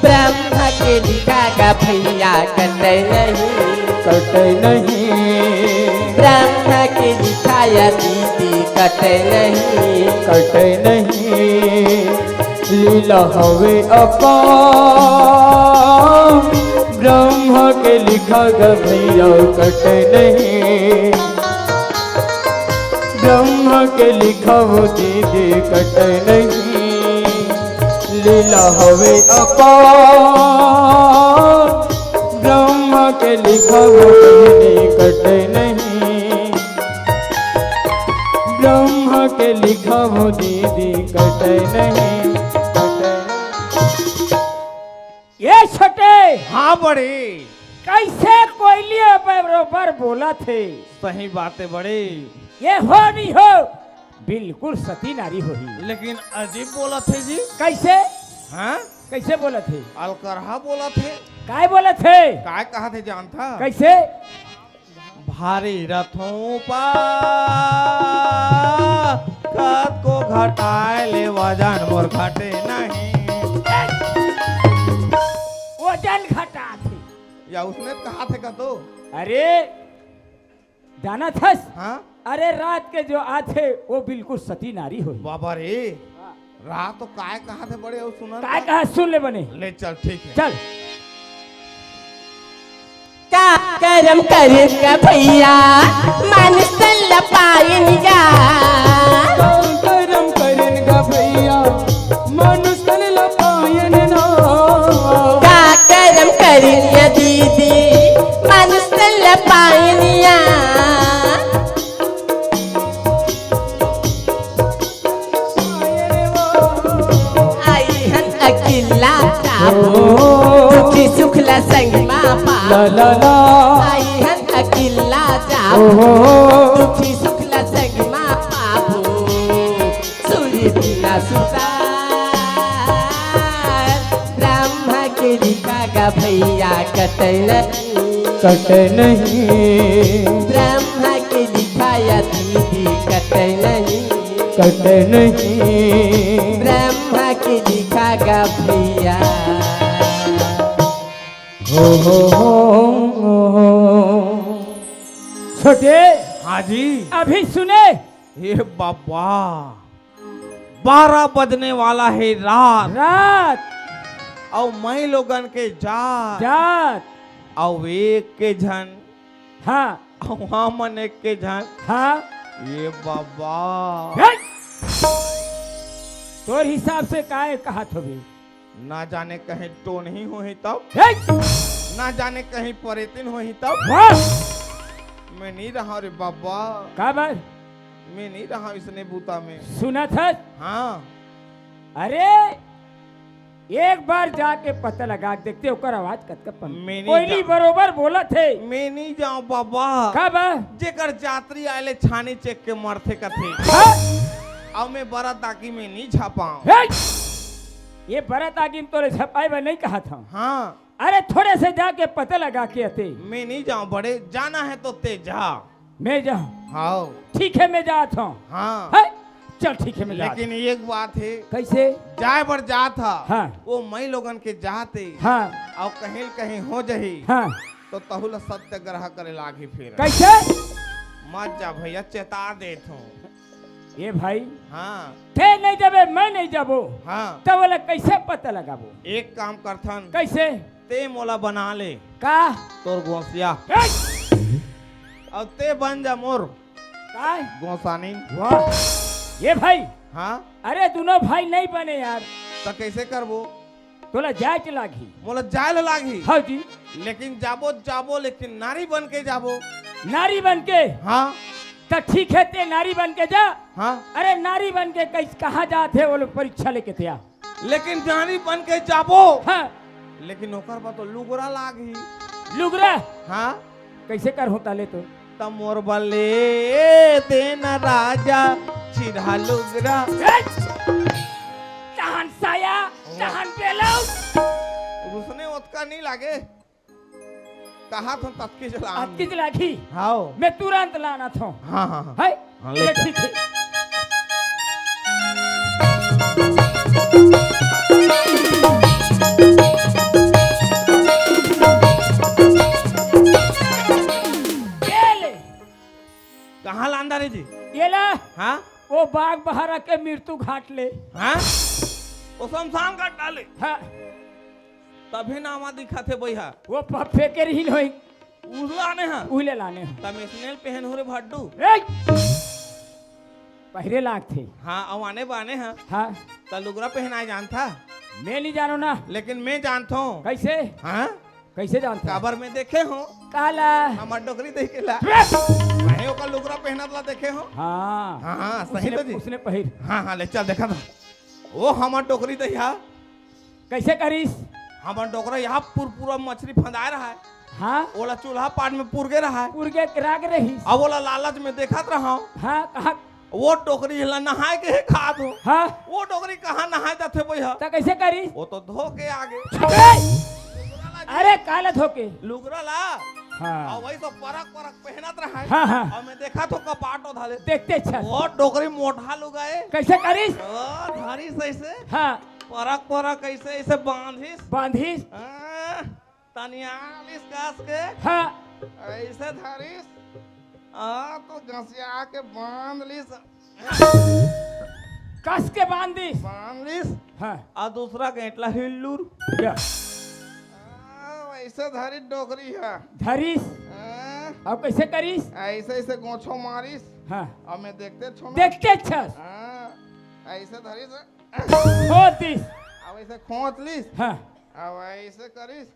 ब्रह्मा के लिखा गा भैया, कटे नहीं, कटे नहीं। ब्रह्मा के लिखा या दीदी, कटे नहीं, कटे नहीं। लीला हवे अपार, ब्रह्मा के लिखा गा भैया, कटे नहीं। ब्रह्मा के लिखा वो दीदी, कटे नहीं। लीला हवे अपार, ब्रह्मा के लिखा वो दीदी, कटे नहीं। ब्रह्मा के लिखा वो दीदी, कटे नहीं, कटे नहीं। ये छोटे। हाँ बड़े। कैसे कोयली बरोबर बोलत हे? सही बात हे बड़े। ये हो नहीं हो, बिल्कुल सती नारी होही। लेकिन अजीब बोलत हे जी। कैसे? हाँ? कैसे बोलत हे? अलकरहा बोलत हे। काय बोलत हे? काय कहत हे जानथा? कैसे? भारी रथों पा कतको घटाए ले वजन मोर घटे नहीं। वजन घटात हे। या उसने कहा थे का तो? अरे, जानत हस? हाँ? अरे, रात के जो आथे, वो बिल्कुल सती नारी होही। बाबा रे, हाँ। रात तो काय कहा थे बड़े, अउ सुनन काय का? कहा, सुन ले बने। ले चल, ठीक हे। चल। का करम करेन गा भैया, मानुष तन ल पायेन गा। का करम करेन गा भैया, मानुष तन ल पायेन ना। का करम करेन या दीदी, मानुष तन ल पायेन या। आइहन अकेला जाबो, दुखी सुख ला संग मा पाबो। ला, ला, ला। आइहन अकेला जाबो, ओहो। दुखी सुख ला संग मा पाबो। सूरी बिना सुतार, ब्रह्मा के लिखा गा भैया कटे नहीं। कटे नहीं। ब्रह्मा के लिखा या दीदी कटे नहीं। कटे नहीं। ब्रह्मा के लिखा गा भैया। हो, हो, हो, हो। छोटे, हाँ जी। अभी सुने। हे बाबा, बारह बजने वाला हे रात। रात। अउ माईलोगन के जात। जात। अउ एक के झन। हाँ। अउ हमन एक के झन। हाँ। ये बाबा। हे! तोर हिसाब से काय कहत होबे? ना जाने कहीं टोनही होही तब। हे! ना जाने कहीं परेतिन होही तब। वाह! मैं नहीं रहा रे बाबा। का बर? मैं नहीं रहा इसने बूता में। सुनत हस? हाँ। अरे, एक बार जाके पता लगा के देखते, ओकर आवाज कतका पन-, मैं नहीं कोयली जाऊँ। बरोबर बोलत हे। मैं नहीं जाऊँ बाबा। का बा? जेकर जातरी आए ले छानी चेक के मरथे कथे। हाँ? अउ मैं बरत आगी में नहीं झपाऊँ। हे! ये बरत आगी में तोरे झपाए बर नहीं कहत हँव। हाँ। अरे थोड़े से जाके पता लगा के आते। मैं नहीं जाऊँ बड़े, जाना है तो ते जा। मैं जाऊँ? हाँ। ठीक है, मैं जात हँव। हाँ। है? चल ठीक है, मैं जात लेकिन हँव। एक बात है। कैसे? जाए बर जात हा। हाँ। वो माईलोगन के जात हे। हाँ। अउ कहीं ल कहीं हो जाही। हाँ। तो तहू ला सत्याग्रह करे लागही फिर। कैसे? मत जा भैया, चेता देत हँव। ए भाई, हाँ। ते नहीं जाबे, मैं नहीं जाबो। हाँ। तब ओला कैसे पता लगाबो? एक काम करथन। कैसे? ते मोला बना ले। का? तोर गोसइया। ए! अउ ते बन जा मोर। काय? गोसानी। वाह। ए भाई। हाँ? अरे दुनों भाई नहीं बने यार। त कैसे करबो? तोला जाए के लागही। मोला जाए ल लागही। हाँ जी। लेकिन जाबो, जाबो, लेकिन नारी बन के जाबो। नारी बन के? हाँ। त ठीक है, ते नारी बन के जा। हाँ। अरे नारी बन के कैस-, कहाँ जात हे वो लोग परीक्षा लेके ते आ। लेकिन नारी बन के जाबो। हाँ। लेकिन ओकर बर तो लुगरा लागही। लुगरा? हाँ। कैसे करहूँ ताले तो? त मोर बर ले देना राजा चिरहा लुगरा। ए! तहन साया, वाह। तहन ब्लाउज। उसने ओतका नहीं लागे। कहा था ततकी चला। अतकी चला की? हाँ। मैं तुरंत लाना था। हाँ, हाँ, हाँ। है? हाँ, ले ले चल। ठीक है। ये ले। कहाँ लान डारे जी? ये ला। हाँ? वो बाघ बहारा के मृत्यु घाट ले। हाँ? वो शमशान घाट डाले। हाँ। तभी नामा दिखा थे भैया। वो प-, फेंके रही होई। उहला आने हा। उहले लाने हा। तमे स्नेल पहन हो रे भड्डू। ए! पहिरे लाग थे। हाँ, अउ आने बाने हा। हाँ। त लुगरा पहनाए जानथा? मैं नहीं जानो ना। लेकिन मैं जानथो। कैसे? हाँ? कैसे जानथा? काबर मैं देखे हो। काला? हमर डोकरी देख के ला। चुप! मैं ओकर लुगरा पहनत ला देखे हो। हाँ। हाँ, हाँ, सही उसने, तो जी। उसने पहिर। हाँ, हाँ, ले चल देखा था। वो हमर डोकरी दइहा। कैसे करिस? हमर डोकरा यहाँ पुरपुरा मछली फंदाए रहा है। हाँ। ओला चूल्हा पाट में पुरगे रहा है। पुरगे के राग रहिस। अब ओला लालच में देखत रहा हूँ। हाँ, कहा? वो डोकरी ला नहाए के हे खात हो। हाँ। वो डोकरी कहाँ नहाए जाथे भैया? त कैसे करिस? वो तो धो के आगे। अरे काला धो के। लुगरा ला। हाँ। और वही तो परक परक पहनत रहा है। हाँ, हाँ। और मैं देखा तो कपाट उधाले। देखते अच्छा। वो डोकरी मोटा लुगा है। कैसे करिस? ओ, धरिस ऐसे। हाँ। परक परक ऐसे, ऐसे बांधिस। बांधिस। हाँ, तनियालिस कस के। हाँ। ऐसे धरिस। आ, तो गसिया के बांध लिस। कस के बांध दिस। बांध लिस। हाँ। आ दूसरा गेंटला हिल्लूर। या। आ, वैसे धरी डोकरी है। धरिस। हाँ। अब कैसे करिस? ऐसे, ऐसे गोछो मारिस। हाँ। अब मैं देखते छो ना। देखते छस। हाँ। ऐसे धरिस। खोद दिस। अब ऐसे खोद लिस। हाँ। अब ऐसे करिस।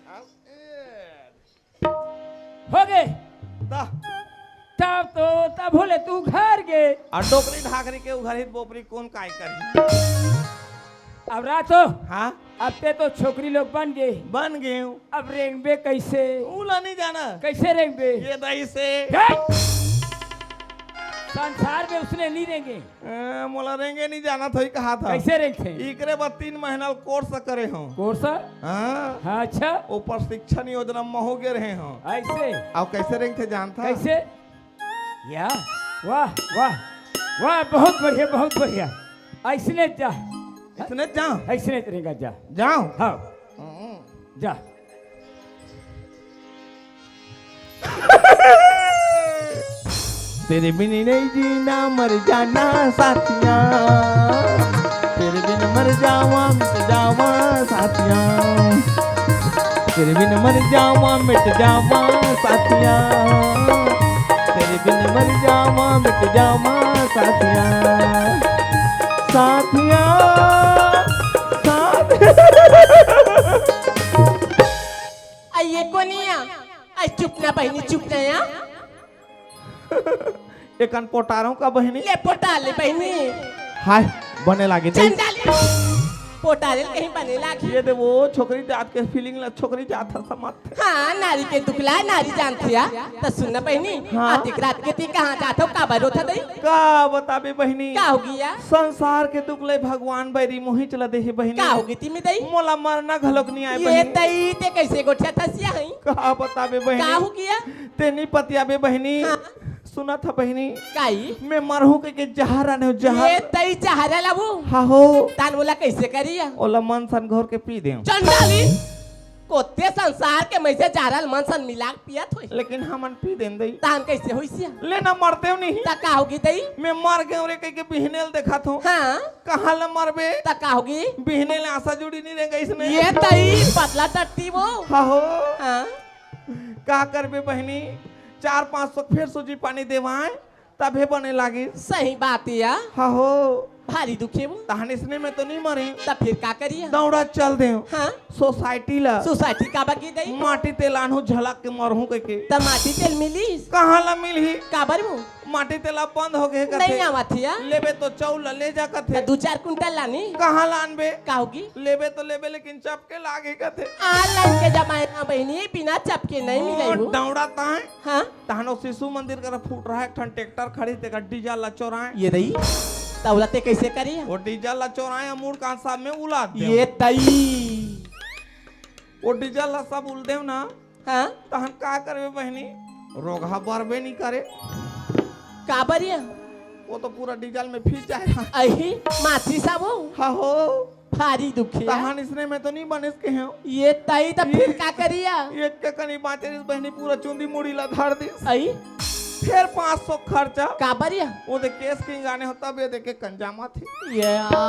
अब ए। हो गे। दा। तब तो, तब होले तू घर गे। आ डोकरी ढाकरी के उघरहित बोपरी कौन काय करही? अब रात हो। हाँ? अब ते तो छोकरी लोग बन गे। बन गे हूँ। अब रेंगबे कैसे? उला नहीं जाना। कैसे रेंगबे? ये दही से। हे! संसार में उसने नहीं रेंगे। ए, मोला रेंगे नहीं जाना था, ही कहा था। कैसे रेंगथे? इकरे बाद तीन महीना कोर्स करे हो। कोर्स? हाँ। हाँ, अच्छा। वो प्रशिक्षण योजना में हो गए रहे हो। ऐसे? अब कैसे रेंगथे जानता? कैसे? या, वाह, वाह, वाह, बहुत बढ़िया, बहुत बढ़िया। ऐसने जा। ऐसने जा? ऐसने रेंगा जा। जाओ। हाँ। हम्म। जा। तेरे बिन नहीं जीना मर जाना साथिया, तेरे बिन मर जावा मिट जावा साथिया, तेरे बिन मर जावा मिट जावा साथिया, तेरे बिन मर जावा मिट जावा साथिया, साथिया, साथिया। अई ये कोनिया, अई चुप ना बहिनी, चुप ना या। एकन पोटारव का बहिनी? ले पोटार ले बहिनी। हाय, बने लागे दे। चंडाली। पोटारे ल कहीं बने लागे। ये दे वो छोकरी जात के feeling ला, छोकरी जात ह समझ। हाँ, नारी के दुख ला नारी जानथे या। त सुन ना बहिनी, हाँ। आतिक रात के ती कहाँ जात हो, काबर रोथा दई? का बताबे बहिनी? का हो गिया? संसार के दुख ले भगवान बैरी मोहिच ला देहे बहिनी। का हो गी ती में दई? मोला मरना घलोक नहीं आए ये बहिनी। दई ते कैसे गोठिया थसिया हई? का बताबे बहिनी? का हो गिया? ते नहीं पतियाबे बहिनी। हाँ। सुनत ह बहिनी, काई? मैं मरहूं के, के जहर आने हो, जहर। ये तई जहर लाबू? हाँ हो। तान ओला कैसे करिया? ओला मन सन घोर के पी देव। चंडाली, कोते संसार के में से जहर ल मन सन मिला के पियत होई। लेकिन हमन पी देन दई। तान कैसे होइसिया? ले ना मरते हो नहीं। ता का हो गी दई? मैं मर गेव रे कह के बिहनेल देखत हो। हाँ। कहाँ ला मरबे? ता का हो गी? बिहनेल आशा जुड़ी नहीं रह गई इसने। ये तई पतला टट्टी वो। हाँ हो। हाँ। का करबे बहिनी, चार पाँच सौ फेर सूजी पानी देवाए, तभे बने लागिस। सही बात या। हाँ हो। भारी दुखे वो। तहन इसने में तो नहीं मरे। तब फिर का करिया? दौड़ा चल दे। हाँ। सोसाइटी ला। सोसाइटी का बगी दई? माटी तेल आनहूं झलक के मरहूं कह के। तब माटी तेल मिलिस? कहाँ ला मिलही? काबर वो? माटी तेल अब बंद हो गए कथे। नहीं आवत हिया? लेबे तो चौल ला ले जा कथे। त दू चार कुंटल लानी। कहाँ ला आनबे? का हो गी? लेबे तो लेबे लेकिन चपके लागे कथे। Online के जमाना बहिनी, बिना चपके नहीं मिले ओ, वो। दौड़ा ताए। हाँ। तहन ओ शिशु मंदिर करा फूट रहा एक ठन ट्रैक्टर खड़ी, तेकर डीजल ला चोराए। ये दई, तौला ते कैसे करिया? ओ डीजल ला चोराए, अमूर कांसा में उला दे। ये दई। ओ डीजल ला सब उल देव ना, हाँ? तहन का करबे बहिनी? रोगहा बरबे नहीं करे। का बरिया? वो तो पूरा डीजल में फीस जाए। अही, माचिस वो? हाँ हो। भारी दुखे। तहान इसने में तो नहीं बनिस के हो। ये तई त फिर का करिया? एक के कनी बाँचे रिस बहिनी पूरा चुंदी मुड़ी ला धर दिस। अई? फिर पाँच सौ खर्चा। काबर या? वो दे केस किंग आने हो तब ये देखे कंजामा थे। ये आ।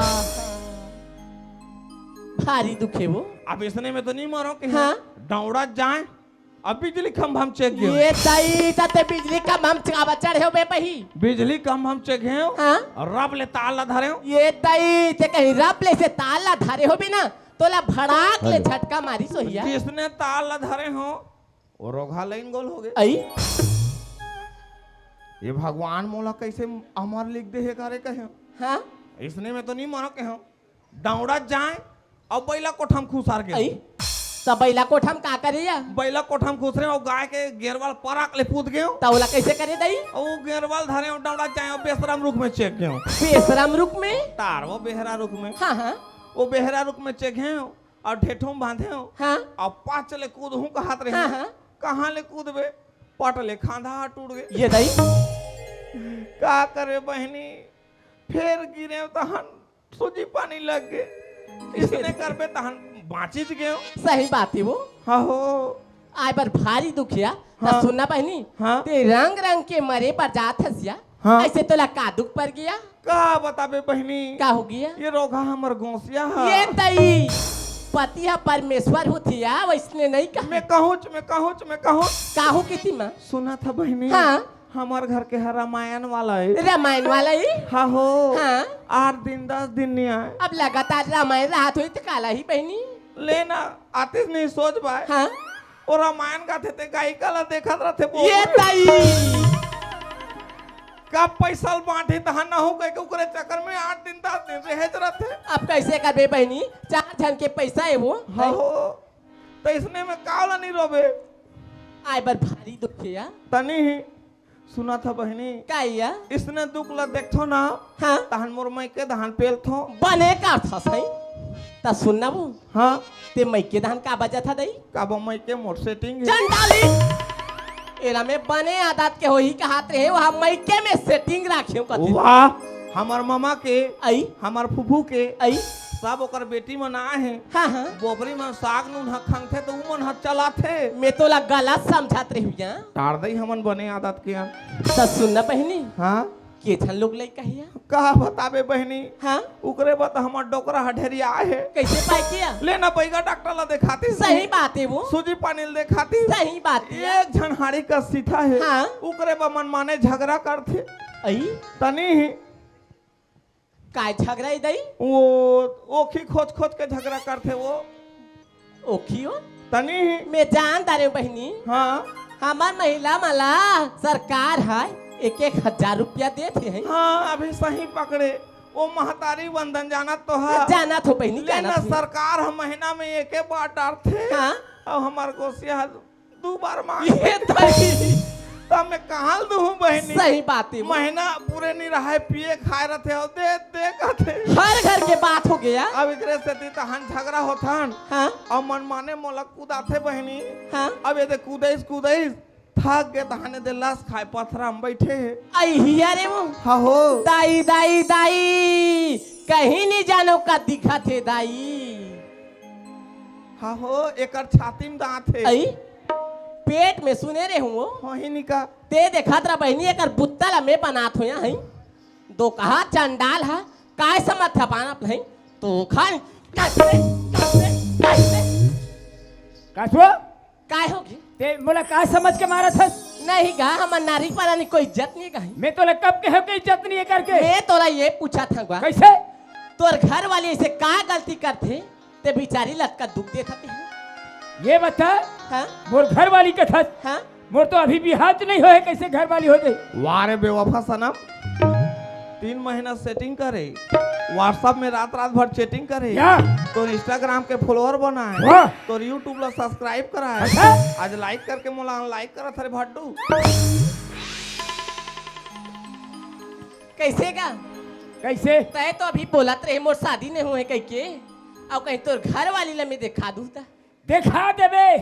भारी दुखे वो। अब इसने में तो नहीं मरो कि हाँ। दौड़ा जाए। अब बिजली खंभा म चेक गेंव। ये तई, त ते बिजली खंभा म काबर चढ़े हो बे पही? बिजली खंभा म चेक गेंव। हाँ? अउ रब ले तार ला धरे हो। ये तई, ते कहीं रब ले से तार ला धरे हो बे ना, तोला भड़ाक ले हेलो। झटका मारिस होही या। जिसने तार ला धरे हो, वो रोगहा लाइन गोल हो गे। अई? ये भगवान मोला कैसे अमर लिख दे हे का रे कहे हो। हाँ? इसने में तो नहीं मरो के हो। दौड़त जाए अउ बइला कोठा म खुसर गे। अई, त बइला कोठा म का करे या? बइला कोठा म खुसरे अउ गाय के गेरवा ल पराक ले कूद गेंव। त ओला कइसे करे दई? अउ गेरवा ल धरे अउ दौड़त जाए अउ बेसरम रुख में चेक गेंव। बेसरम रुख में? तार वो बेहरा रुख में। हाँ, हाँ। वो बेहरा रुख में चेक गेंव अउ ढेठो म बांधेंव। हाँ। अउ पाछ ले कूदहूं कहत रहे। हाँ, हाँ। कहाँ ले कूदबे? पट ले खांधा ह टूट गे। ये दई? का करे बहिनी? फेर गिरेंव तहन सूजी पानी लग गे। इसने करबे तहन बाँचिच गेंव। सही बात हे वो। हाँ हो। आय बर भारी दुख या। त हाँ। सुन ना बहिनी, हाँ। ते रंग रंग के मरे बर जात हस या। हाँ। अइसे तोला का दुख पर गे या? का बताबे बहिनी? का हो गे या? ये रोगहा हमर गोसिया ह। ये तई, पति ह परमेश्वर होथे या, वइसने नइ कहा। मैं कहूँच, मैं कहूँच, मैं कहूँच। काहू किती म? सुनत ह बहिनी। हाँ। हमर घर के ह रामायण वाला हे। रामायण वाला हे? हाँ हो। हाँ। आठ दिन, दस दिन नइ आय। अब लगातार रामायण रहत होही त काला ही बहिनी। ले ना, आतिस नहीं सोच पाए। हाँ। ओ रामायण गाथे ते गायिका ला देखत रथे वो। ये तई। कब पैसा ल बांटही तहां नहूं कहिके ओकरे चक्कर में आठ दिन, दस दिन रहेच रथे। अब कइसे करबे बहिनी? चार झन के पैसा हे वो। हाँ हो। त इसने में काला नहीं रोबे? आय बर भारी दुख हे या। तनी ही। सुनत ह बहिनी? का या? इसने दुख ला देखथो ना, हाँ। तहन मोर मइके धान पेलथो। बने करथस हई। त सुन ना वो। हाँ। ते मइके धान का बजत ह दई? का बो मइके मोर setting हे। चंडाली! एला में बने आदत के होही कहत रहे, वहाँ मइके में setting राखे हो कथे। वाह, हमर ममा के, अई? हमर फुफू के, अई? सब ओकर बेटी मन आए हे। हाँ, हाँ। बोबरी मन साग नून ह खंगथे त उमन ह चलाथे। मैं तोला गलत समझत रहिहूँ या। टार दई हमन बने आदत के अन। त सुन ना बहिनी। हाँ? के झन लोग लइका हे या? का बताबे बहिनी? हाँ? उकरे बर त हमर डोकरा ह ढेरिया हे। कइसे पाय के या? ले ना बइगा डॉक्टर ला देखातिस। सही बात हे वो। सूजी पानी ल देखातिस। सही बात हे। एक झन हाड़ी कस सीथा हे। हाँ? उकरे बर मनमाने झगरा करथे। अई? तनी ही। काय झगरा ए दई? वो ओखी खोज खोज के झगरा करथे वो। ओखी हो? तनी ही। मैं जान डारेंव बहिनी। हाँ। हमर महिला मन ला सरकार ह एक एक हजार रुपया देथे। हाँ, अभी सही पकड़े। वो महतारी वंदन जानत तो ह। जानत हो बहिनी, ले जानत ना हो। सरकार ह महीना में एके बार डारथे। हाँ। अउ हमर गोसिया ह दू बार मांग ये तरी। त मैं कहाँ ल दूहूँ बहिनी? सही बात हे। महीना पूरे नइ रहय, पिए खाए रथे अउ दे, दे कथे। हर घर के बात हो गया। अब एकरे सेती तहन झगरा होथन। हाँ। अउ मनमाने मोला कुदाथे बहिनी। हाँ। अब ये दे कुदइस, कुदइस, थक गे तहन ये दे लस खाए पथरा म बइठे हे। अई हिया रे वो। हाँ हो। दाई, दाई, दाई, कहीं नइ जानो का दिखत हे दाई। हाँ हो, एकर छाती म दांत हे। अई, पेट में सुने रहे हूँ वो। होही निका। ते देखत रह बहिनी, एकर बुत्ता ला मैं बनात हों या, हई। दोकहा चंडाल ह, काय समझ थपान अपनही? तो खान, कइसे, कइसे, कइसे? का छो? काय होगे? ते मोला का समझ के मारत हस? नहीं गा, हमर नारी पारा नी कोई इज्जत नहीं कही। मैं तोला कब कहेंव के इज्जत नहीं हे करके? मैं तोला ये पूछत हंव गा। कइसे? तोर घर वाली अइसे का गलती करथे? ते बिचारी लतका दुख देत हते। ये बता, हाँ? मोर घर वाली कथस। हाँ? मोर तो अभी बिहाव नइ होए हे, कइसे घर वाली हो जाही? वाह रे बेवफा सनम, तीन महीना setting करे, WhatsApp में रात रात भर chatting करे, या? तोर Instagram के follower बनाए, वाह? तोर YouTube ला subscribe कराए, अच्छा? आज like करके मोला unlike करत हरे भड्डू। कइसे गा? कइसे? तैं तो अभी बोलत रहे मोर शादी नइ होए कहिके, अउ कहीं तोर घर वाली ला मैं देखा दूँ त? देखा देबे।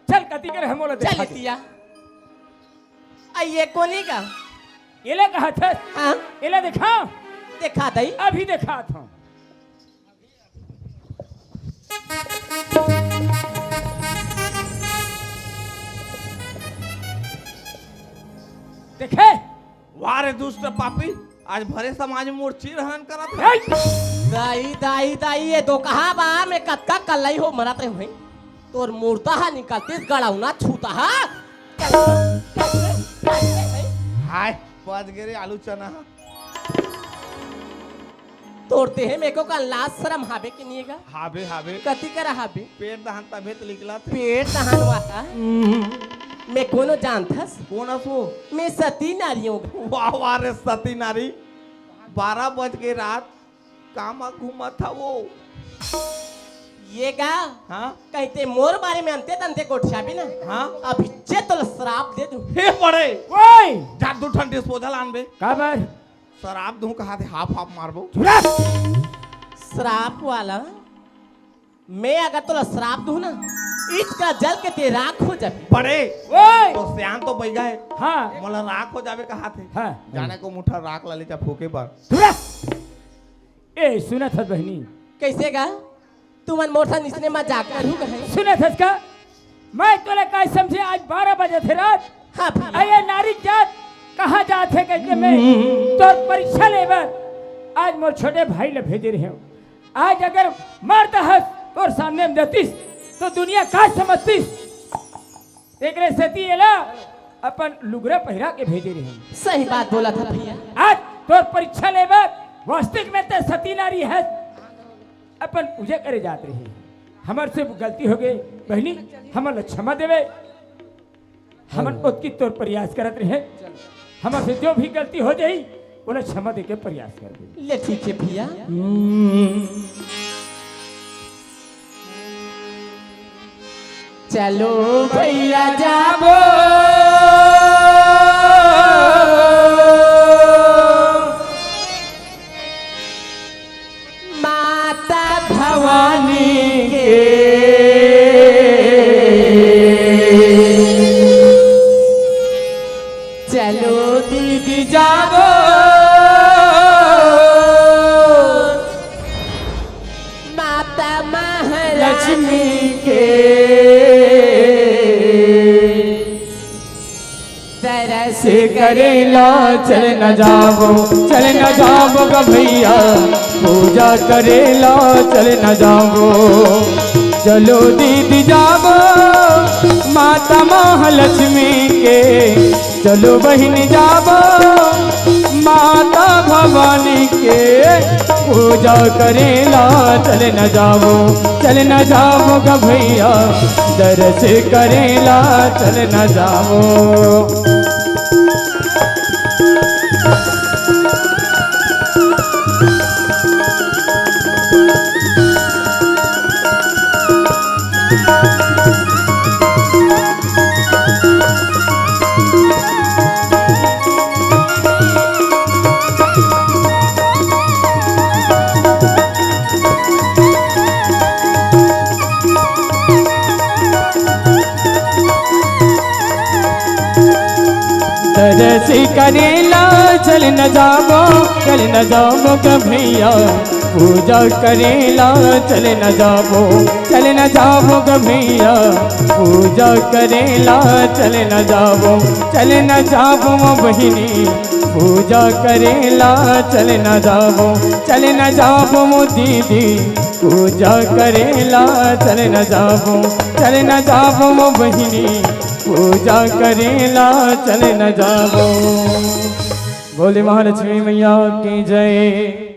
चल कति कर हमो ला चल देखा दे। इतिया। आ ये कोनी गा? एला कहत हस? हाँ। एला देखा। देखा दई। अभी देखात हंव। देखे? वाह रे दुष्ट पापी, आज भरे समाज में मोर चीरहरण करत हे। दाई, दाई, दाई, ये दोकहा बा, मैं कतका कल्लई हो मरत रहे हूँ। तोर मुर्दा हा निकलतिस गड़ौना छूता हा। हाय, बच गे रे आलू चना हा। तोर देहे में एको कन लाज शरम हाबे के निये गा? हाबे, हाबे। कति करा हाबे? पेट दहान तभे तो निकलत हे। पेट दहान वाला? हम्म। मैं कोनो जानथस? कोन अस वो? मैं सती नारी हूँ। वाह, वाह रे सती नारी। बारह बज के रात कामा घूमत हा वो? ये गा? हाँ? कहिते मोर बारे में अंते तंते गोठियाबे ना? हाँ? अभी जे तोला श्राप दे दूँ। हे बड़े! ओए! जा दू ठन disposal आनबे। काबर? श्राप दूँ कहाथे, हाफ हाफ मारबो। चुप रह। श्राप वाला, मैं अगर तोला श्राप दूँ ना, इचका जल के ते राख हो जाबे। बड़े, ओए! तो सियान तो बइगा हे। हाँ। मोला राख हो जाबे कहाथे। हाँ। जाने को मुठा राख ला ले जा फूके बर। चुप रह। ए, सुनत हस बहिनी? कइसे गा? तुमन मोर संग इसने मजाक करहू कहे? सुनत हस का? मैं तोला काय समझे, आज बारह बजे थे रात। हाँ भैया। अरे नारी जात कहाँ जात हे कहिके मैं तोर परीक्षा लेबर आज मोर छोटे भाई ला भेजे रहे हूँ। आज अगर मरता हस तोर सामने में देतिस तो दुनिया का समझतिस? एकरे सेती एला अपन लुगरा पहिरा के भेजे रहे हूँ। सही बात बोलत हा भैया। आज तोर परीक्षा लेबर वास्तविक में ते सती नारी हस। अपन पूजा करे जात रहे। हमर से गलती हो गई बहिनी, हमन ला क्षमा देवे। हमन ओतकी तोर प्रयास करत रहे। हमर से जो भी गलती हो जाही, ओला क्षमा देके प्रयास करबे। ले ठीक हे भैया। चलो भैया जाबो माता भवानी के। चलो दीदी जाबो ऐसे करेला चल न जावो, चल न जावो ग भैया, पूजा करेला चल न जावो। चलो दीदी जावो माता महालक्ष्मी के, चलो बहिन जावो माता भवानी के, पूजा करेला चल न जावो, चल न जावो ग भैया, दर्श करेला चल न जावो। दर्श करेला चल न जावो, चल न जावो ग भैया, पूजा करेला चल न जावो, चल न जावो ग भैया, पूजा करेला चल न जावो, चल न जावो बहिनी, पूजा करेला चल न जावो, चल न जावो दीदी, पूजा करेला चल न जावो, चल न जावो बहिनी, पूजा करेला चल न जावो। बोले महालक्ष्मी मैया की जय।